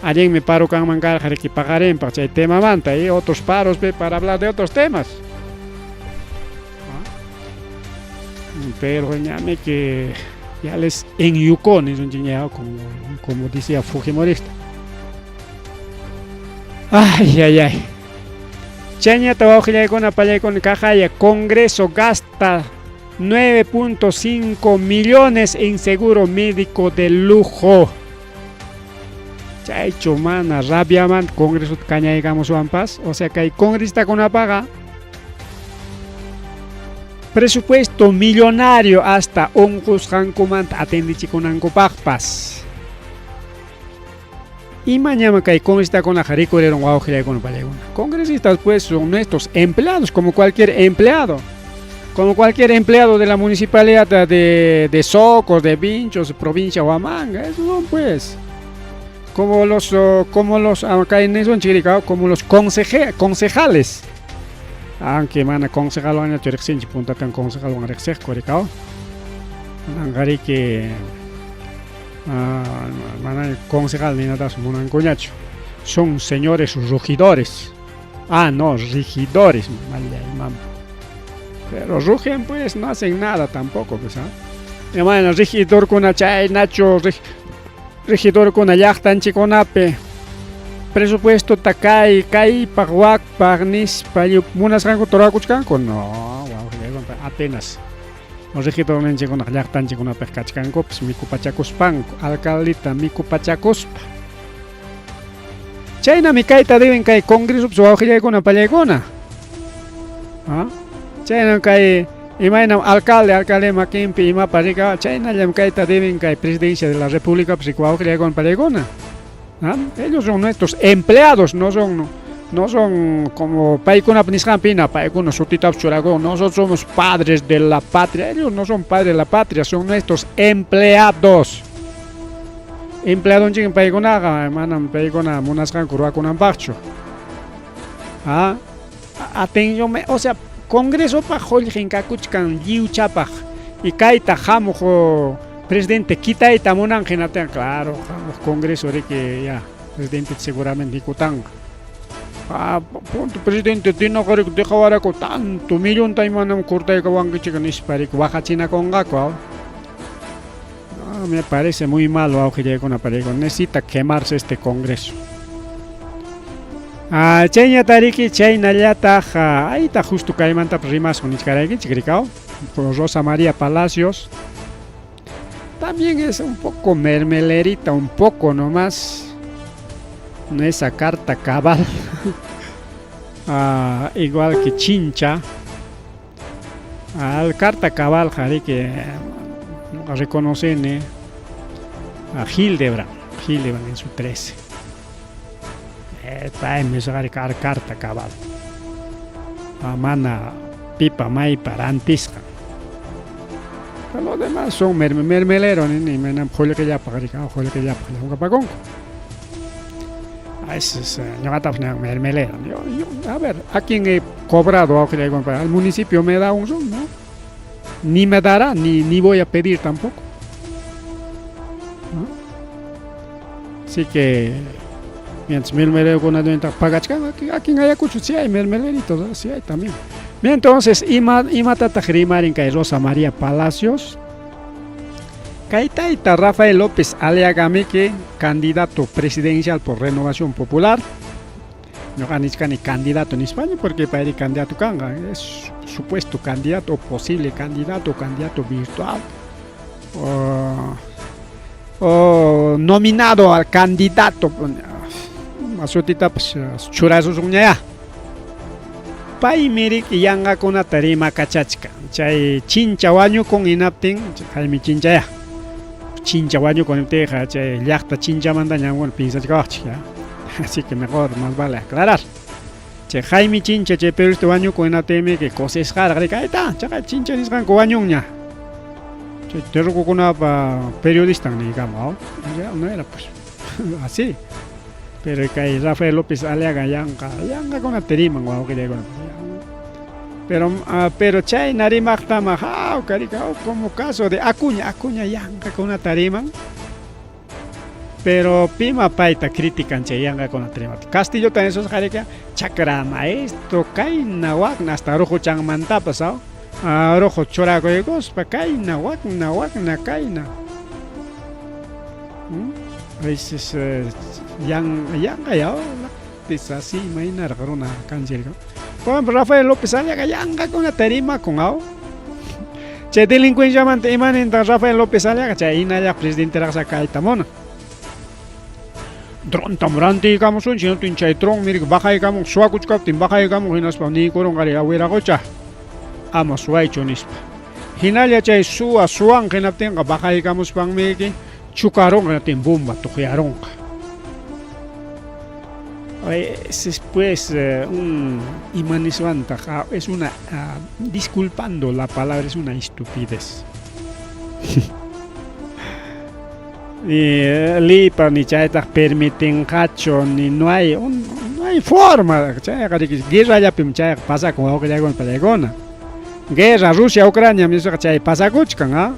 A: allinmi paro kanman karqa riki paqarinpaq chay temamanta y otros paros pe para hablar de otros temas. Pero ñami que ya les enyucó nisunchikña como, como decía Fujimorista. Ay, ay, ay. Chayñata wawqillaykuna pallaykuna kaqaya Congreso gasta 9.5 millones en seguro médico de lujo. Chaychu mana rabiamanta Congresota kañaykamuswanpas, o sea kay congresistakunapaqa presupuesto millonario hasta unqusqankumanta atendichikunankupaqpas. Imañama kay congresistakunaqa rikurirun wawqillaykuna pallaykuna. Congresistas pues son nuestros empleados, como cualquier empleado. Como cualquier empleado de la municipalidad de Socos, de Vinchos, provincia Huamanga, esos son pues. Como los acá en eso en Chiricahua, como los concejales. Aunque mana concejal riqsinchik puntatan concejalwan riqsiqku Chiricahua. Kunanqariki mana concejal ninatapas munankuñachu. Son señores rugidores. Ah, no, regidores, mama. Pero rugen pues, no hacen nada tampoco, pues, ¿ah? Y bueno, regidorkuna chaynachu regidorkuna llaqtanchikkunapi presupuestota kay kaypaq wakpaq nispa munasqankuta rurakuchkanku no, apenas regidorninchikkunaqa llaqtanchikkunapiq kachkankupas mikupachakuspanku alcaldeta mikupachakuspa. Chaynami kayta deben kay congresopas wawqillaykuna pallaykuna. ¿Ah? Chaynam kay imaynam alcalde alcalde makinpi imapas rika chaynallam kayta deben kay presidencia de la república pues wawqillaykuna pallaykuna. ¿Ah? Ellos son nuestros empleados, no son como paykunapa nisqanpi hina paykuna sutitapas churakun nosotros somos padres de la patria. Ellos no son padres de la patria, son nuestros empleados. Empleadonchikmi paykunaqa, manam paykuna munasqanku rurakunanpaqchu. ¿Ah? Atención, o sea, Congresopaq qullqin kakuchkan lliwchapaq y kayta hamuq presidente quitayta munanqa hinaptinqa claro, hamuq Congreso riki ya presidente seguramente ikutanqa. Ah, punto presidente tinaqa dejawaraku tanto millonta imanam cortaykawankichik nispa riki waqachinakunqaku. No, me parece muy mal wawqillaykuna pallaykuna necesita quemarse este Congreso. Ah, chayñata riki chaynallataq ayta justo kaymantapas rimasun nichkaraykichik rikaw Rosa María Palacios también es un poco mermelerita, un poco nomás. No esa carta cabal. Igual que Chincha. Al carta cabal, que reconocen a Hildebrand. Hildebrand en su 13. Carta cabal. Mana pipa maypa rantisqa. Pero los demás son mermelero, ni manam qullqillapaq riki, qullqillapaq llamkapakunku. Ese es ñuqatapas niwan mermelero. Yo, a ver, ¿a quién he cobrado wawqillaykuna. Al municipio me da un sol, ¿no? Ni me dará, ni, ni voy a pedir tampoco. ¿No? Así que mientras mermelerokunata pagachkan, aquí, aquí en Ayacucho sí hay mermeleritos, ¿no? Sí hay también. Bien, entonces, ima, imatataq rimarin kay Rosa María Palacios? Kay tayta Rafael López Aliagamiki, candidato presidencial por Renovación Popular. Ñuqa nichkani candidato en España porque payri candidato kanqa, es supuesto candidato o posible candidato, candidato virtual. O nominado al candidato, sutitapas churasusunñayá. Paymi riki yanqakunata rimakachachkan. Chay chincha wañukun hinaptin, Jaime Chinchaya. Chincha wañukun niptinqa chay llaqta chinchamantaña bueno piensachkawaqchik ya. Así que mejor más vale aclarar. Chay Jaime Chincha chay periodista wañukun hinaptinmi que kusisqaraq riki ahí está, chaqay chincha nisqanku wañunña. Chay terrukukunapa periodistan niykama, ya no era pues así. Pero kay Rafael López Aliaga yanqa yanqakunata riman wawqillaykuna. Pero pero chayna rimaqtama hawka riki como caso de Acuña, Acuña yanqakunata riman. Pero pima payta critican chay yanqakunata rimaptin. Castillota nisusqa riki chakra maestro kayna wakna hasta ruquchanmantapas ruqu churakuykuspa kayna wakna wakna kayna. A veces yan yanqa ya así imaynaraq runa kanchik. Por ejemplo, Rafael López Aliaga yanqakunata rimakun aw. Chay delincuenciamanta imaninta Rafael López Aliaga chay hinalla presidenteraqsa kayta munan. Drontam rantiykamusunchik hinaptin chay dron mirik bajaykamun suwakuchkaptin bajaykamun hinaspa niykurunqa wiraqocha ama suwaychu nispa. Hinalla chay suwa suwanqa hinaptinqa bajaykamuspanmiki chukarunqa hinaptin bomba tuqyarunqa. Ese es pues un imaniswantaq es una disculpando la palabra, es una estupidez. Ni lipa ni chaytaq permitinqachu ni no hay no hay forma chayqa riki guerrallapim chayqa pasakun wawqillaykuna pallaykuna. Guerra Rusia Ucrania nispaqa chay pasakuchkan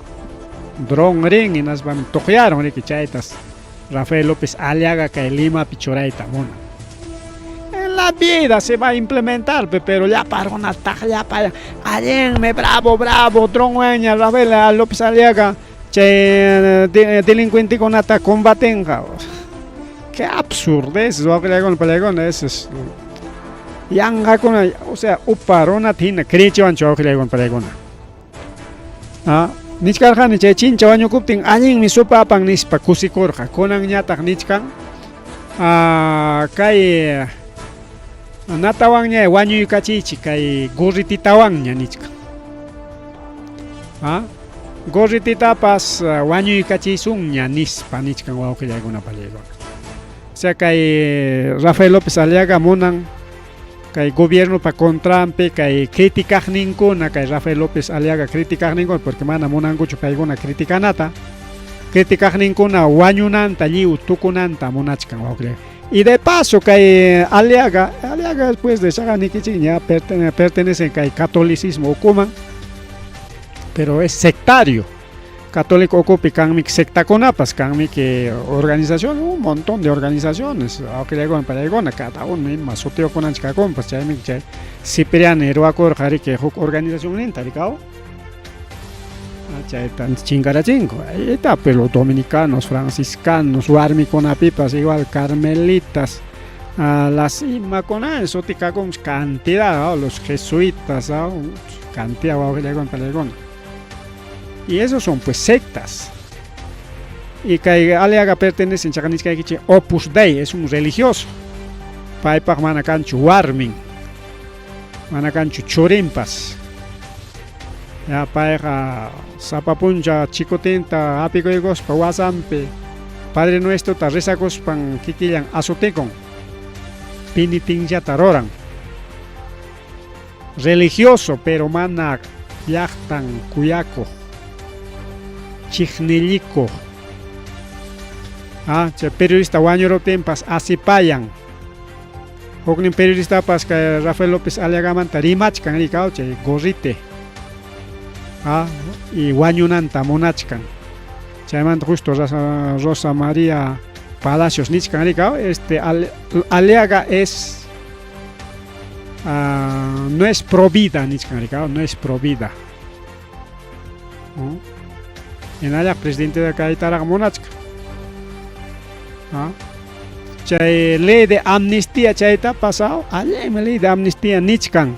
A: dron rin hinaspam tuqyarun riki chaytas Rafael López Aliaga kay Limapi churayta munan. En la vida se va a implementar, pero llapa runataq llapa allinmi bravo bravo dronwanña Rafael López Aliaga chay delincuentekunata combatenqa. Qué absurdez, wawqillaykuna pallaykuna, eso es yanqakuna, o sea, upa runata hina creechiwanchik wawqillaykuna pallaykuna. Nichkarqani chay chincha wañukuptin allinmi sopa apan nispa kusikurqa. Kunanñataq nichkan kay natawanña wañuykachiychik kay gorrititawanña nichkan. Gorrititapas wañuykachiysunña nispa nichkan wawqillaykuna pallaykuna. O sea kay Rafael López Aliaga munan kay gobiernopa contranpi kay criticaqninkuna kay Rafael López Aliaga criticaqninkuna porque mana munankuchu paykuna criticanata criticaqninkuna wañunanta lliw tukunanta munachkan wawqillay. Y de paso kay Aliaga, Aliaga después de nikichikña pertenece kay catolicismo ukuman, pero es sectario. Católico ukupi kanmi sectakunapas, kanmi que organización, un montón de organizaciones, wawqillaykuna pallaykuna, cada uno ima sutiyuqkunanchik kakunpas, chaymi chay Cipriani ruwakurqa riki huk organizacionninta rikaw. Chayta chinkarachinku. Ahí está, pero los dominicanos, franciscanos, warmikunapipas igual carmelitas, las imakuna suti kakun cantidad, los jesuitas, cantidad wawqillaykuna pallaykuna. Y esos son pues sectas. Y kay Aliaga pertenecen chaqa nichkaykichik Opus Dei, es un religioso. Paypaq mana kanchu warmin, mana kanchu churinpas. Ya payqa sapa puncha chikutinta hapikuykuspa wasanpi Padre Nuestrota rezakuspan kikillan azotikun, penitenciata ruran. Religioso pero mana llaqtan kuyakuq, chiqnillikuq. Chay periodista wañuruptinpas asipayan. Huknin periodistapas kay Rafael López Aliagamanta rimachkan rikaw chay gorrite. Ah, y wañunanta munachkan. Chaymanta justo Rosa, Rosa María Palacios nichkan rikaw, este Aliaga es no es pro vida nichkan rikaw, no es pro vida. Hinallataq presidente kaytaraq munachkan. Chay ley de amnistía chayta pasado, allinmi ley de amnistía nichkan.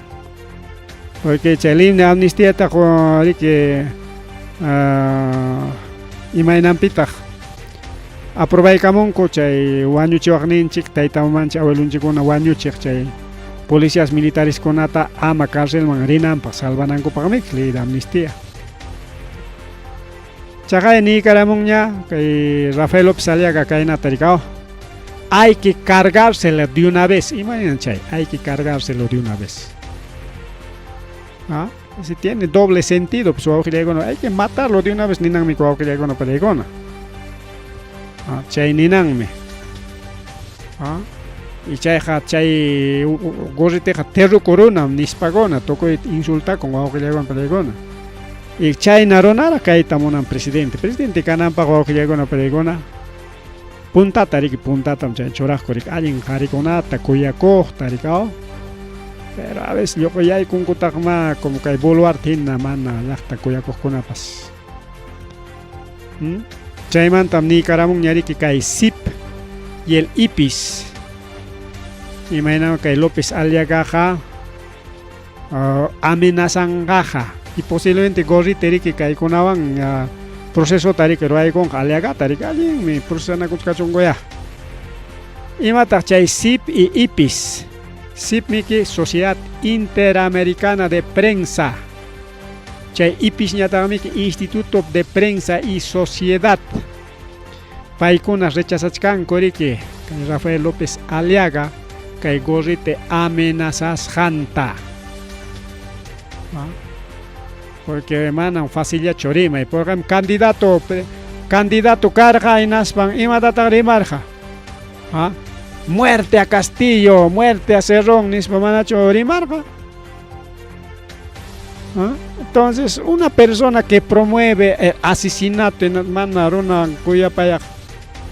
A: Porque chay ley de amnistía ta riki imaynanpitaq aprobaykamunku chay wañuchiwaqninchik tayta mamanchik abuelonchikkuna wañuchiq chay policías militareskunata ama carcelman rinanpaq salvanankupaqmi ley de amnistía. Chaqay niykaramunña kay Rafael López Aliaga kaynata rikaw. Hay que cargárselo de una vez. Imaginan chay, hay que cargárselo de una vez. ¿Ah? Si tiene doble sentido, pues hay que matarlo de una vez ninanmi wawqillaykuna panaykuna. ¿Ah? Chay ninanmi. ¿Ah? Y chayqa chay gorriteqa terrukurunam nispakuna tukuy insultakun wawqillaykuna panaykuna. Y chayna runara kayta munan presidente. Presidente kananpaq wawqillaykuna panaykuna puntata riki puntatam chay churaqku riki allin qharikunata kuyakuqta rikaw. Pero a veces lluquyaykunkutaqma como kay Boluarte hina mana llaqta kuyakuqkunapas. Chaymantam niykaramunña riki kay CIP y el IPIS. Imaynam kay López Aliagaqa amenazanqaqa y posiblemente gorrite riki kaykunawan procesota riki ruwaykunqa Aliagata riki allinmi procesanakuchkachunkuya. Imataq chay CIP y IPIS? CIP miki Sociedad Interamericana de Prensa. Chay IPIS ñataqmiki Instituto de Prensa y Sociedad. Paykuna rechazachkanku riki kay Rafael López Aliaga kay gorrite amenazasqanta. Porque manam facillachu rimay, porque candidato candidato karqa hinaspan imatataq rimarqa? ¿Ah? Muerte a Castillo, muerte a Cerrón, nispa manachu rimarqa? ¿Ah? Entonces, una persona que promueve el asesinato mana runa kuyapayaq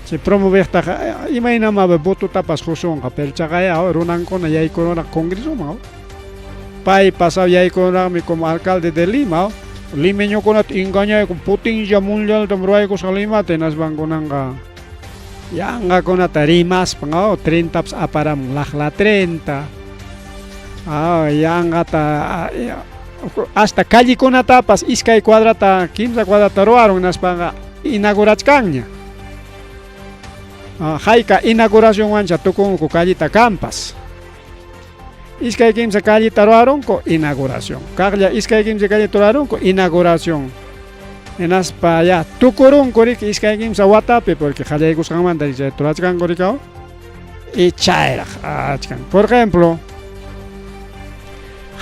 A: chay promovejtaqa imaynama vototapas qusunqa, pero chaqaya runankuna yaykurunaq congresoman. Pay pasado yaykurunaqmi como alcalde de Lima, limeñokunata engañayku potencia mundialtam ruwaykusqa Limata hinaspan kunanqa yanqakunata rimaspan trentapas aparamun laqla 30. Yanqata hasta callekunatapas iskay cuadrata, kimsa cuadrata ruwarun hinaspanqa inaugurachkanña. Hayka inauguracionwancha tukunku calleta kampas. Iskay kimsa calleta ruwarunku inauguración. Kaqlla iskay kimsa calleta ruwarunku inauguración. Hinaspa ya tukurunku riki iskay kimsa watapi porque qallaykusqanmanta chay turachkanku rikaw. Y chayraq achkan. Por ejemplo,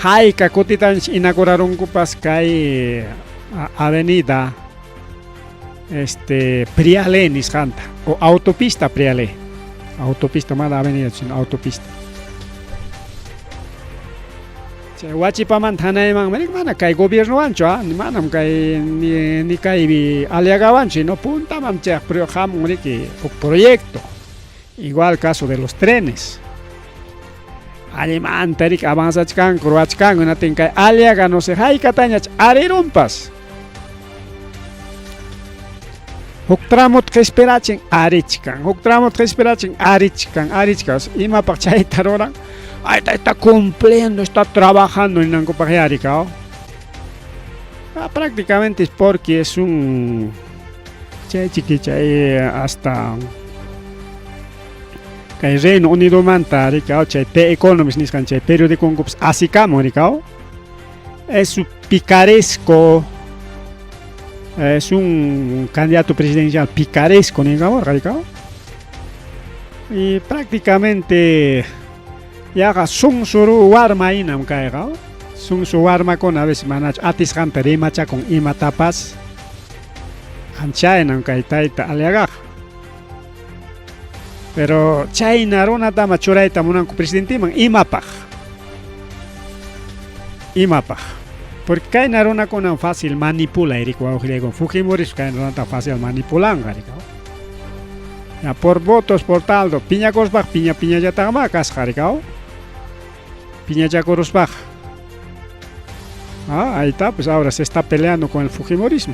A: hayka kutitanchik inaugurarunkupas kay avenida Prialé nisqanta o autopista Prialé. Autopista mana avenida sino autopista. Chay Huachipamanta hanayman mana kay gobiernowanchu manam kay ni kay Aliagawanchu no puntaman chay hamun riki huk proyecto. Igual caso de los trenes. Allimanta riki avanzachkanku ruwachkanku hinatin kay Aliaga no sé haykatañach arirunpas. Huk tramota qispirachin arichkan, huk tramota qispirachin arichkan, arichkan. Imapaq chayta ruran? Ay, está cumpliendo, está trabajando ninankupaq yarikaw. Prácticamente es porque es un chay chikichay hasta kay Reino Unidomanta rikaw chay The Economist nisqan chay periodiconkupas asikamun rikaw. Es un picaresco, es un candidato presidencial picaresco ninkamurqa rikaw. Y prácticamente yaqa sunsuru warma hinam kayqa. Sunsu warmakuna a veces manachu atisqanta rimachakun imatapas. Anchaynam kay tayta Aliagaqa. Pero chayna runatama churayta munanku presidenteman imapaq? Imapaq? Porque kayna runakunam fácil manipulay riki wawqillaykuna Fujimorispa kayna runata fácil manipulanqa riki. Ya por votos por taldo piñakuspaq piña piñallataqmá kasqa riki. Piñachakuruspaqa. Ah, ahí está, pues ahora se está peleando con el Fujimorismo.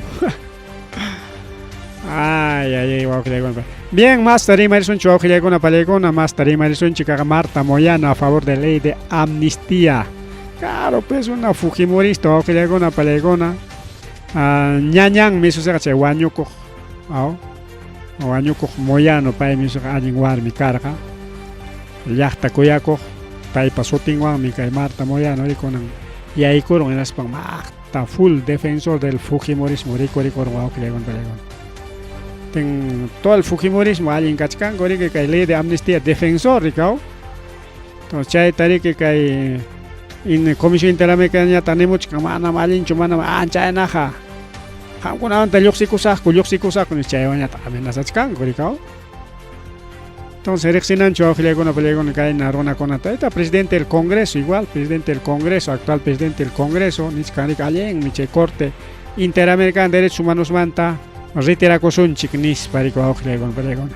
A: Ay, ay, ay, wawqillaykuna. Bien, más rimarisunchik wawqillaykuna pallaykuna, más rimarisunchik Marta Moyano a favor de ley de amnistía. Claro, pues una fujimorista wawqillaykuna pallaykuna. Ah, ñañanmi suseqa chay wañukuq. Aw. Wañukuq Moyano paymi suqa allin warmi karqa. Llaqta kuyakuq paypa sutinwanmi kay Marta Moyano rikunan yaykurun hinaspan maqta full defensor del fujimorismo rikurikurun wawqillaykuna pallaykuna. Ten todo el fujimorismo allin kachkanku riki kay ley de amnistía defensor rikaw. Entonces chayta riki kay in Comisión Interamericana nimuchkan manam allinchu manam anchaynaqa qamkunamanta lluqsikusaqku lluqsikusaqku nispa chaywanñataq amenazachkanku rikaw. Entonces riqsinanchu wawqillaykuna pallaykuna kayna runakunata. Ahí está presidente del Congreso igual, presidente del Congreso, actual presidente del Congreso, nichkan riki allinmi chay Corte Interamericana de Derechos Humanosmanta retirakusunchik nispa riki wawqillaykuna pallaykuna.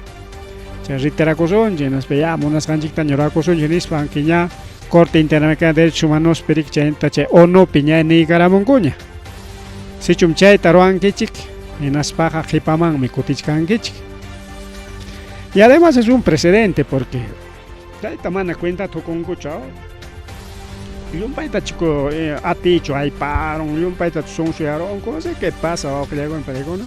A: Chay retirakusunchik hinaspa ya munasqanchiktaña rurakusunchik nispa aunque ña Corte Interamericana de Derechos Humanospi riki chayta chay ONUpi ña niykaramunkuña. Sichum chayta ruwankichik hinaspaqa qhipamanmi kutichkankichik. Y además es un precedente porque chayta mana cuentata hukunkuchu. Llumpayta chico atichu ayparun, llumpayta sunsuyaronku, no sé qué pasa wawqillaykuna pallaykuna.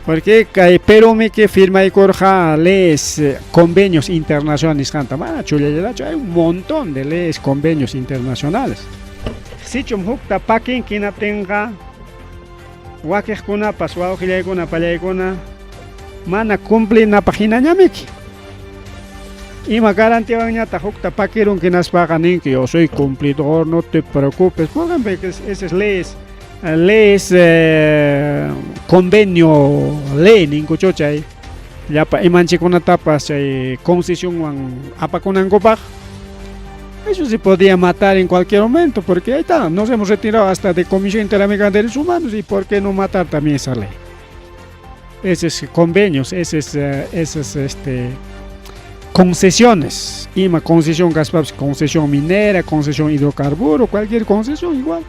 A: Porque kay Perumi que firmaykurqa leyes, convenios internacionales nisqanta, mana chullallatachu, hay un montón de leyes, convenios internacionales. Sichum hukta pakinki hinaptinqa wakiqkunapas wawqillaykuna pallaykuna mana cumplinapaq hinañamiki. Ima garantiawanñataq hukta pakirunki hinaspaqa ninki yo soy cumplidor, no te preocupes. Por ejemplo, esas leyes, leyes convenio ley ninkuchu chay llapa imanchikunatapas chay concesionwan apakunankupaq. Eso se podía matar en cualquier momento, porque ahí está, nos hemos retirado hasta de Comisión Interamericana de Derechos Humanos, y por qué no matar también esa ley. Esos convenios, esas concesiones, ima concesión kaspapas, concesión minera, concesión hidrocarburo, cualquier concesión igual.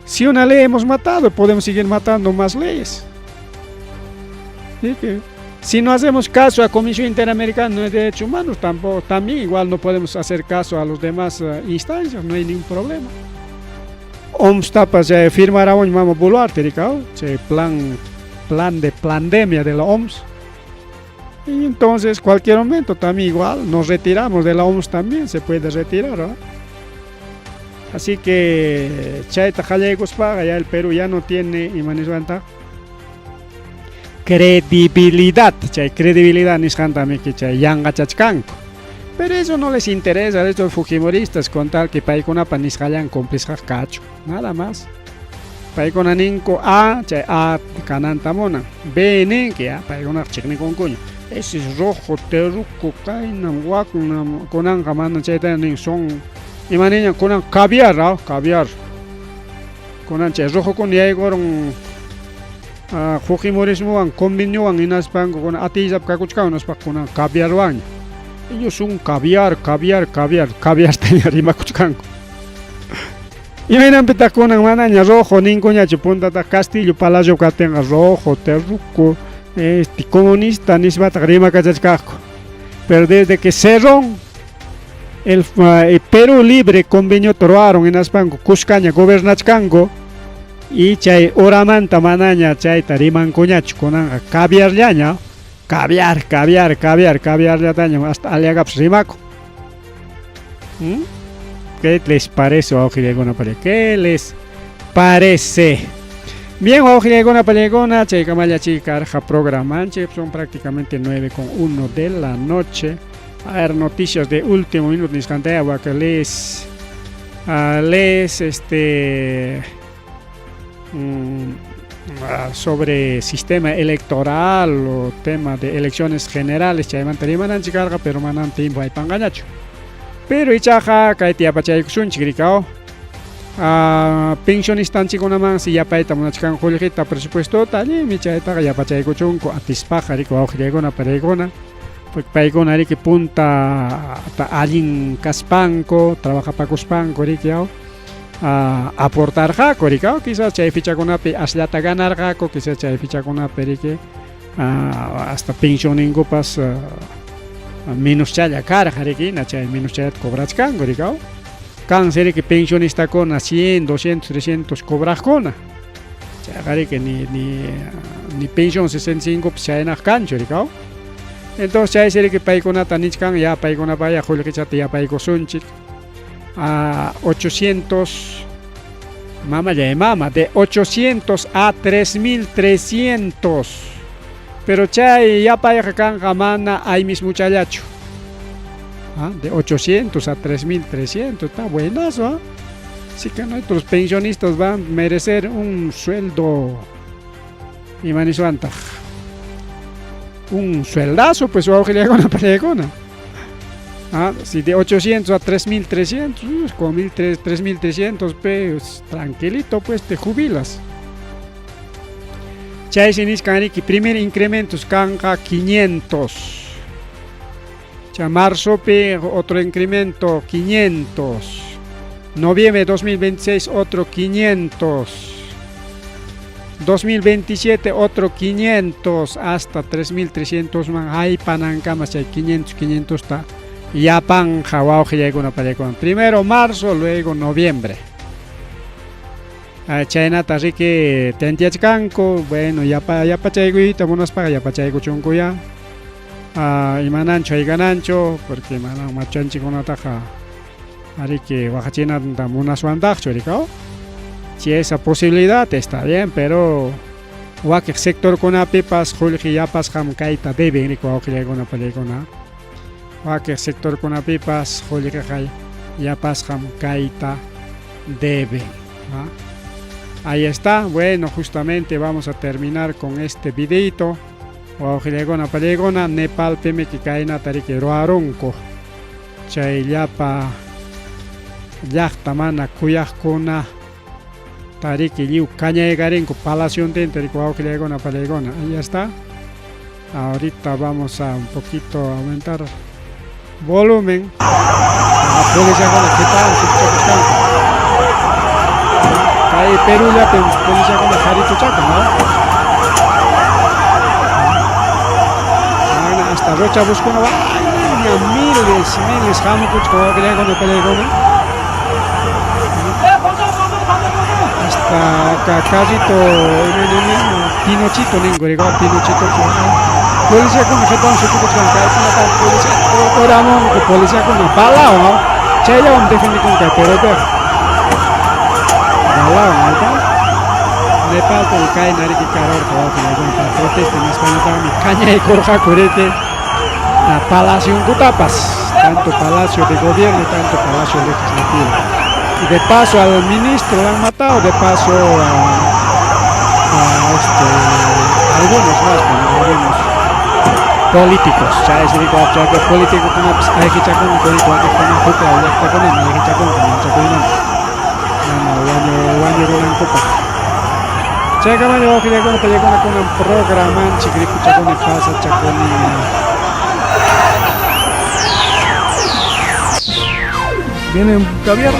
A: Si una ley hemos matado, podemos seguir matando más leyes. ¿Sí? Que si no hacemos caso a Comisión Interamericana de Derechos Humanos, tampoco, también igual no podemos hacer caso a los demás instancias, no hay ningún problema. OMS tapas firmará un mama Boluarte, rikaw, chay plan de pandemia de la OMS. Y entonces cualquier momento también igual nos retiramos de la OMS también, se puede retirar, ¿no? Así que chayta qallaykuspaqa ya el Perú ya no tiene imaniswanta credibilidad, chay credibilidad nisqanta miki chay yanqachachkanku. Pero eso no les interesa a estos fujimoristas con tal que paykunapa nisqallan cumplisqaq kachu, nada más. Paykuna ninku A, chay A kananta munan, B ninki, ya, paykunaqa chiqnikunkuña. Ese es rojo, terruco, kaynam, waknam, kunanqa mana chayta nin son imaniña kunan caviar, ¿no? Caviar. Kunan chay rojo kun yaykurun fujimorismowan conveniowan hinaspanku kunan atiysapa kakuchkan hinaspa kunan caviarwanña. Ellos son caviar, caviar, caviar, caviartaña rimakuchkanku. Imaynanpitaq kunan manaña rojo ninkuñachu puntataq Castillo Palacio kaptinqa rojo, terruco, comunista nispataq rimakachachkaqku. Pero desde que Cerrón el Perú Libre convenio ruwaron hinaspanku kuskaña gobernachkanku y chay horamanta manaña chayta rimankuñachu kunanqa caviarllaña, caviar, caviar, caviar, caviarllataña hasta Aliagapas rimakun. ¿Qué les parece, wawqillaykuna palla? ¿Qué les parece? Bien, wawqillaykuna pallaykuna, chaykamalla karqa programanchik, son prácticamente 9:01 de la noche. A ver, noticias de último minuto, nisqantaya waka les Sobre sistema electoral o tema de elecciones generales chaymanta rimananchik karqa, pero manam tiempo aypanqañachu. Pero ichaqa kayta yapachaykusunchik rikaw. Pensionistanchikkunamansi yapayta munachkan qullqita presupuestota, allinmi chaytaqa yapachaykuchunku atispaqa riki wawqillaykuna pariykuna. Paykuna riki punta allin kaspanku, trabajapakuspanku riki aw aportarqaku riki aw quizás chay fechakunapi asllata ganarqaku, quizás chay fechakunapi riki hasta pensionninkupas menoschalla karqa riki hina chay menoschallata cobrachkanku riki aw. Kansi riki pensionistakuna 100, 200, 300 cobraqkuna. Chayqa riki ni ni ni pensión 65 pis chaynaq kanchu riki aw. Entonces chaysi riki paykunata nichkan ya paykunapaya qullqichata yapaykusunchik a 800 mamallay mama de 800 a 3300 pero chay yapayqa kanqa mana aymismuchallachu. ¿Ah? De 800 a 3300 está buenazo, ¿ah? Así que nuestros pensionistas van a merecer un sueldo imaniswantaq un sueldazo pues wawqillakuna pariykuna. ¿Ah? Si de 800 a 3300, con 3300 pesos, tranquilito pues te jubilas. Chaysi nichkan riki primer incrementos kanqa 500. Chay marzopi otro incremento 500. Noviembre 2026 otro 500. 2027 otro 500 hasta 3300 man haypanankama chay 500 500 ta yapanja wawqillaykuna pariykuna. Primero marzo, luego noviembre. Chaynata riki tanteachkanku, bueno, yapa yapachaykuyta munaspaqa yapachaykuchunkuya. Imananchu haykananchu porque manam machanchikkunataqa ariki waqachinanta munaswantaqchu rikaw. Si esa posibilidad está bien, pero wakiq sectorkunapipas qullqi yapasqam kayta deben riki wawqillaykuna pariykuna. Wakiq sectorkunapipas qullqiqa yapasqam kayta deben. Ahí está. Bueno, justamente vamos a terminar con este videito. Wawqillaykuna pariykuna Nepalpimi kaynata riki ruwarunku. Chay llapa llaqta mana kuyaqkuna tariki lliw kañaykarinku palaciontinta riki wawqillaykuna pariykuna. Ahí está. Ahorita vamos a un poquito aumentar volumen. Policiakuna qipawan suchakusqanku. Kay Perú llapim policiakuna harituchakun, ¿no? Mana hasta Rocha buskuna wayna miles, miles hamukuchka wawqillaykuna pariykuna. Hasta carrito Pinochito ninku riki Pinochito policiakuna qipawan suchukuchkanku kaykunata policía uramunku policiakuna balawan chayllawan defendikunku kay Perupiqa balawan ayta Nepalpi kayna riki karurqa wawqillaykuna para protesta nispañataqmi kañaykurqaku riki palacionkutapas tanto palacio de gobierno tanto palacio legislativo y de paso al ministro lo han matado, de paso a algunos más, bueno, algunos políticos. Chaysi riki chaypi políticokunapas ayqichakunku riki wakiqkuna huk law llaqtakunaman ayqichakunku manchakuymanta mana wañu wañurunankupaq. Chaykamaña wawqillaykuna pallaykuna kunan programanchik rikuchakuni pasachakuni.
B: Vienen caviar.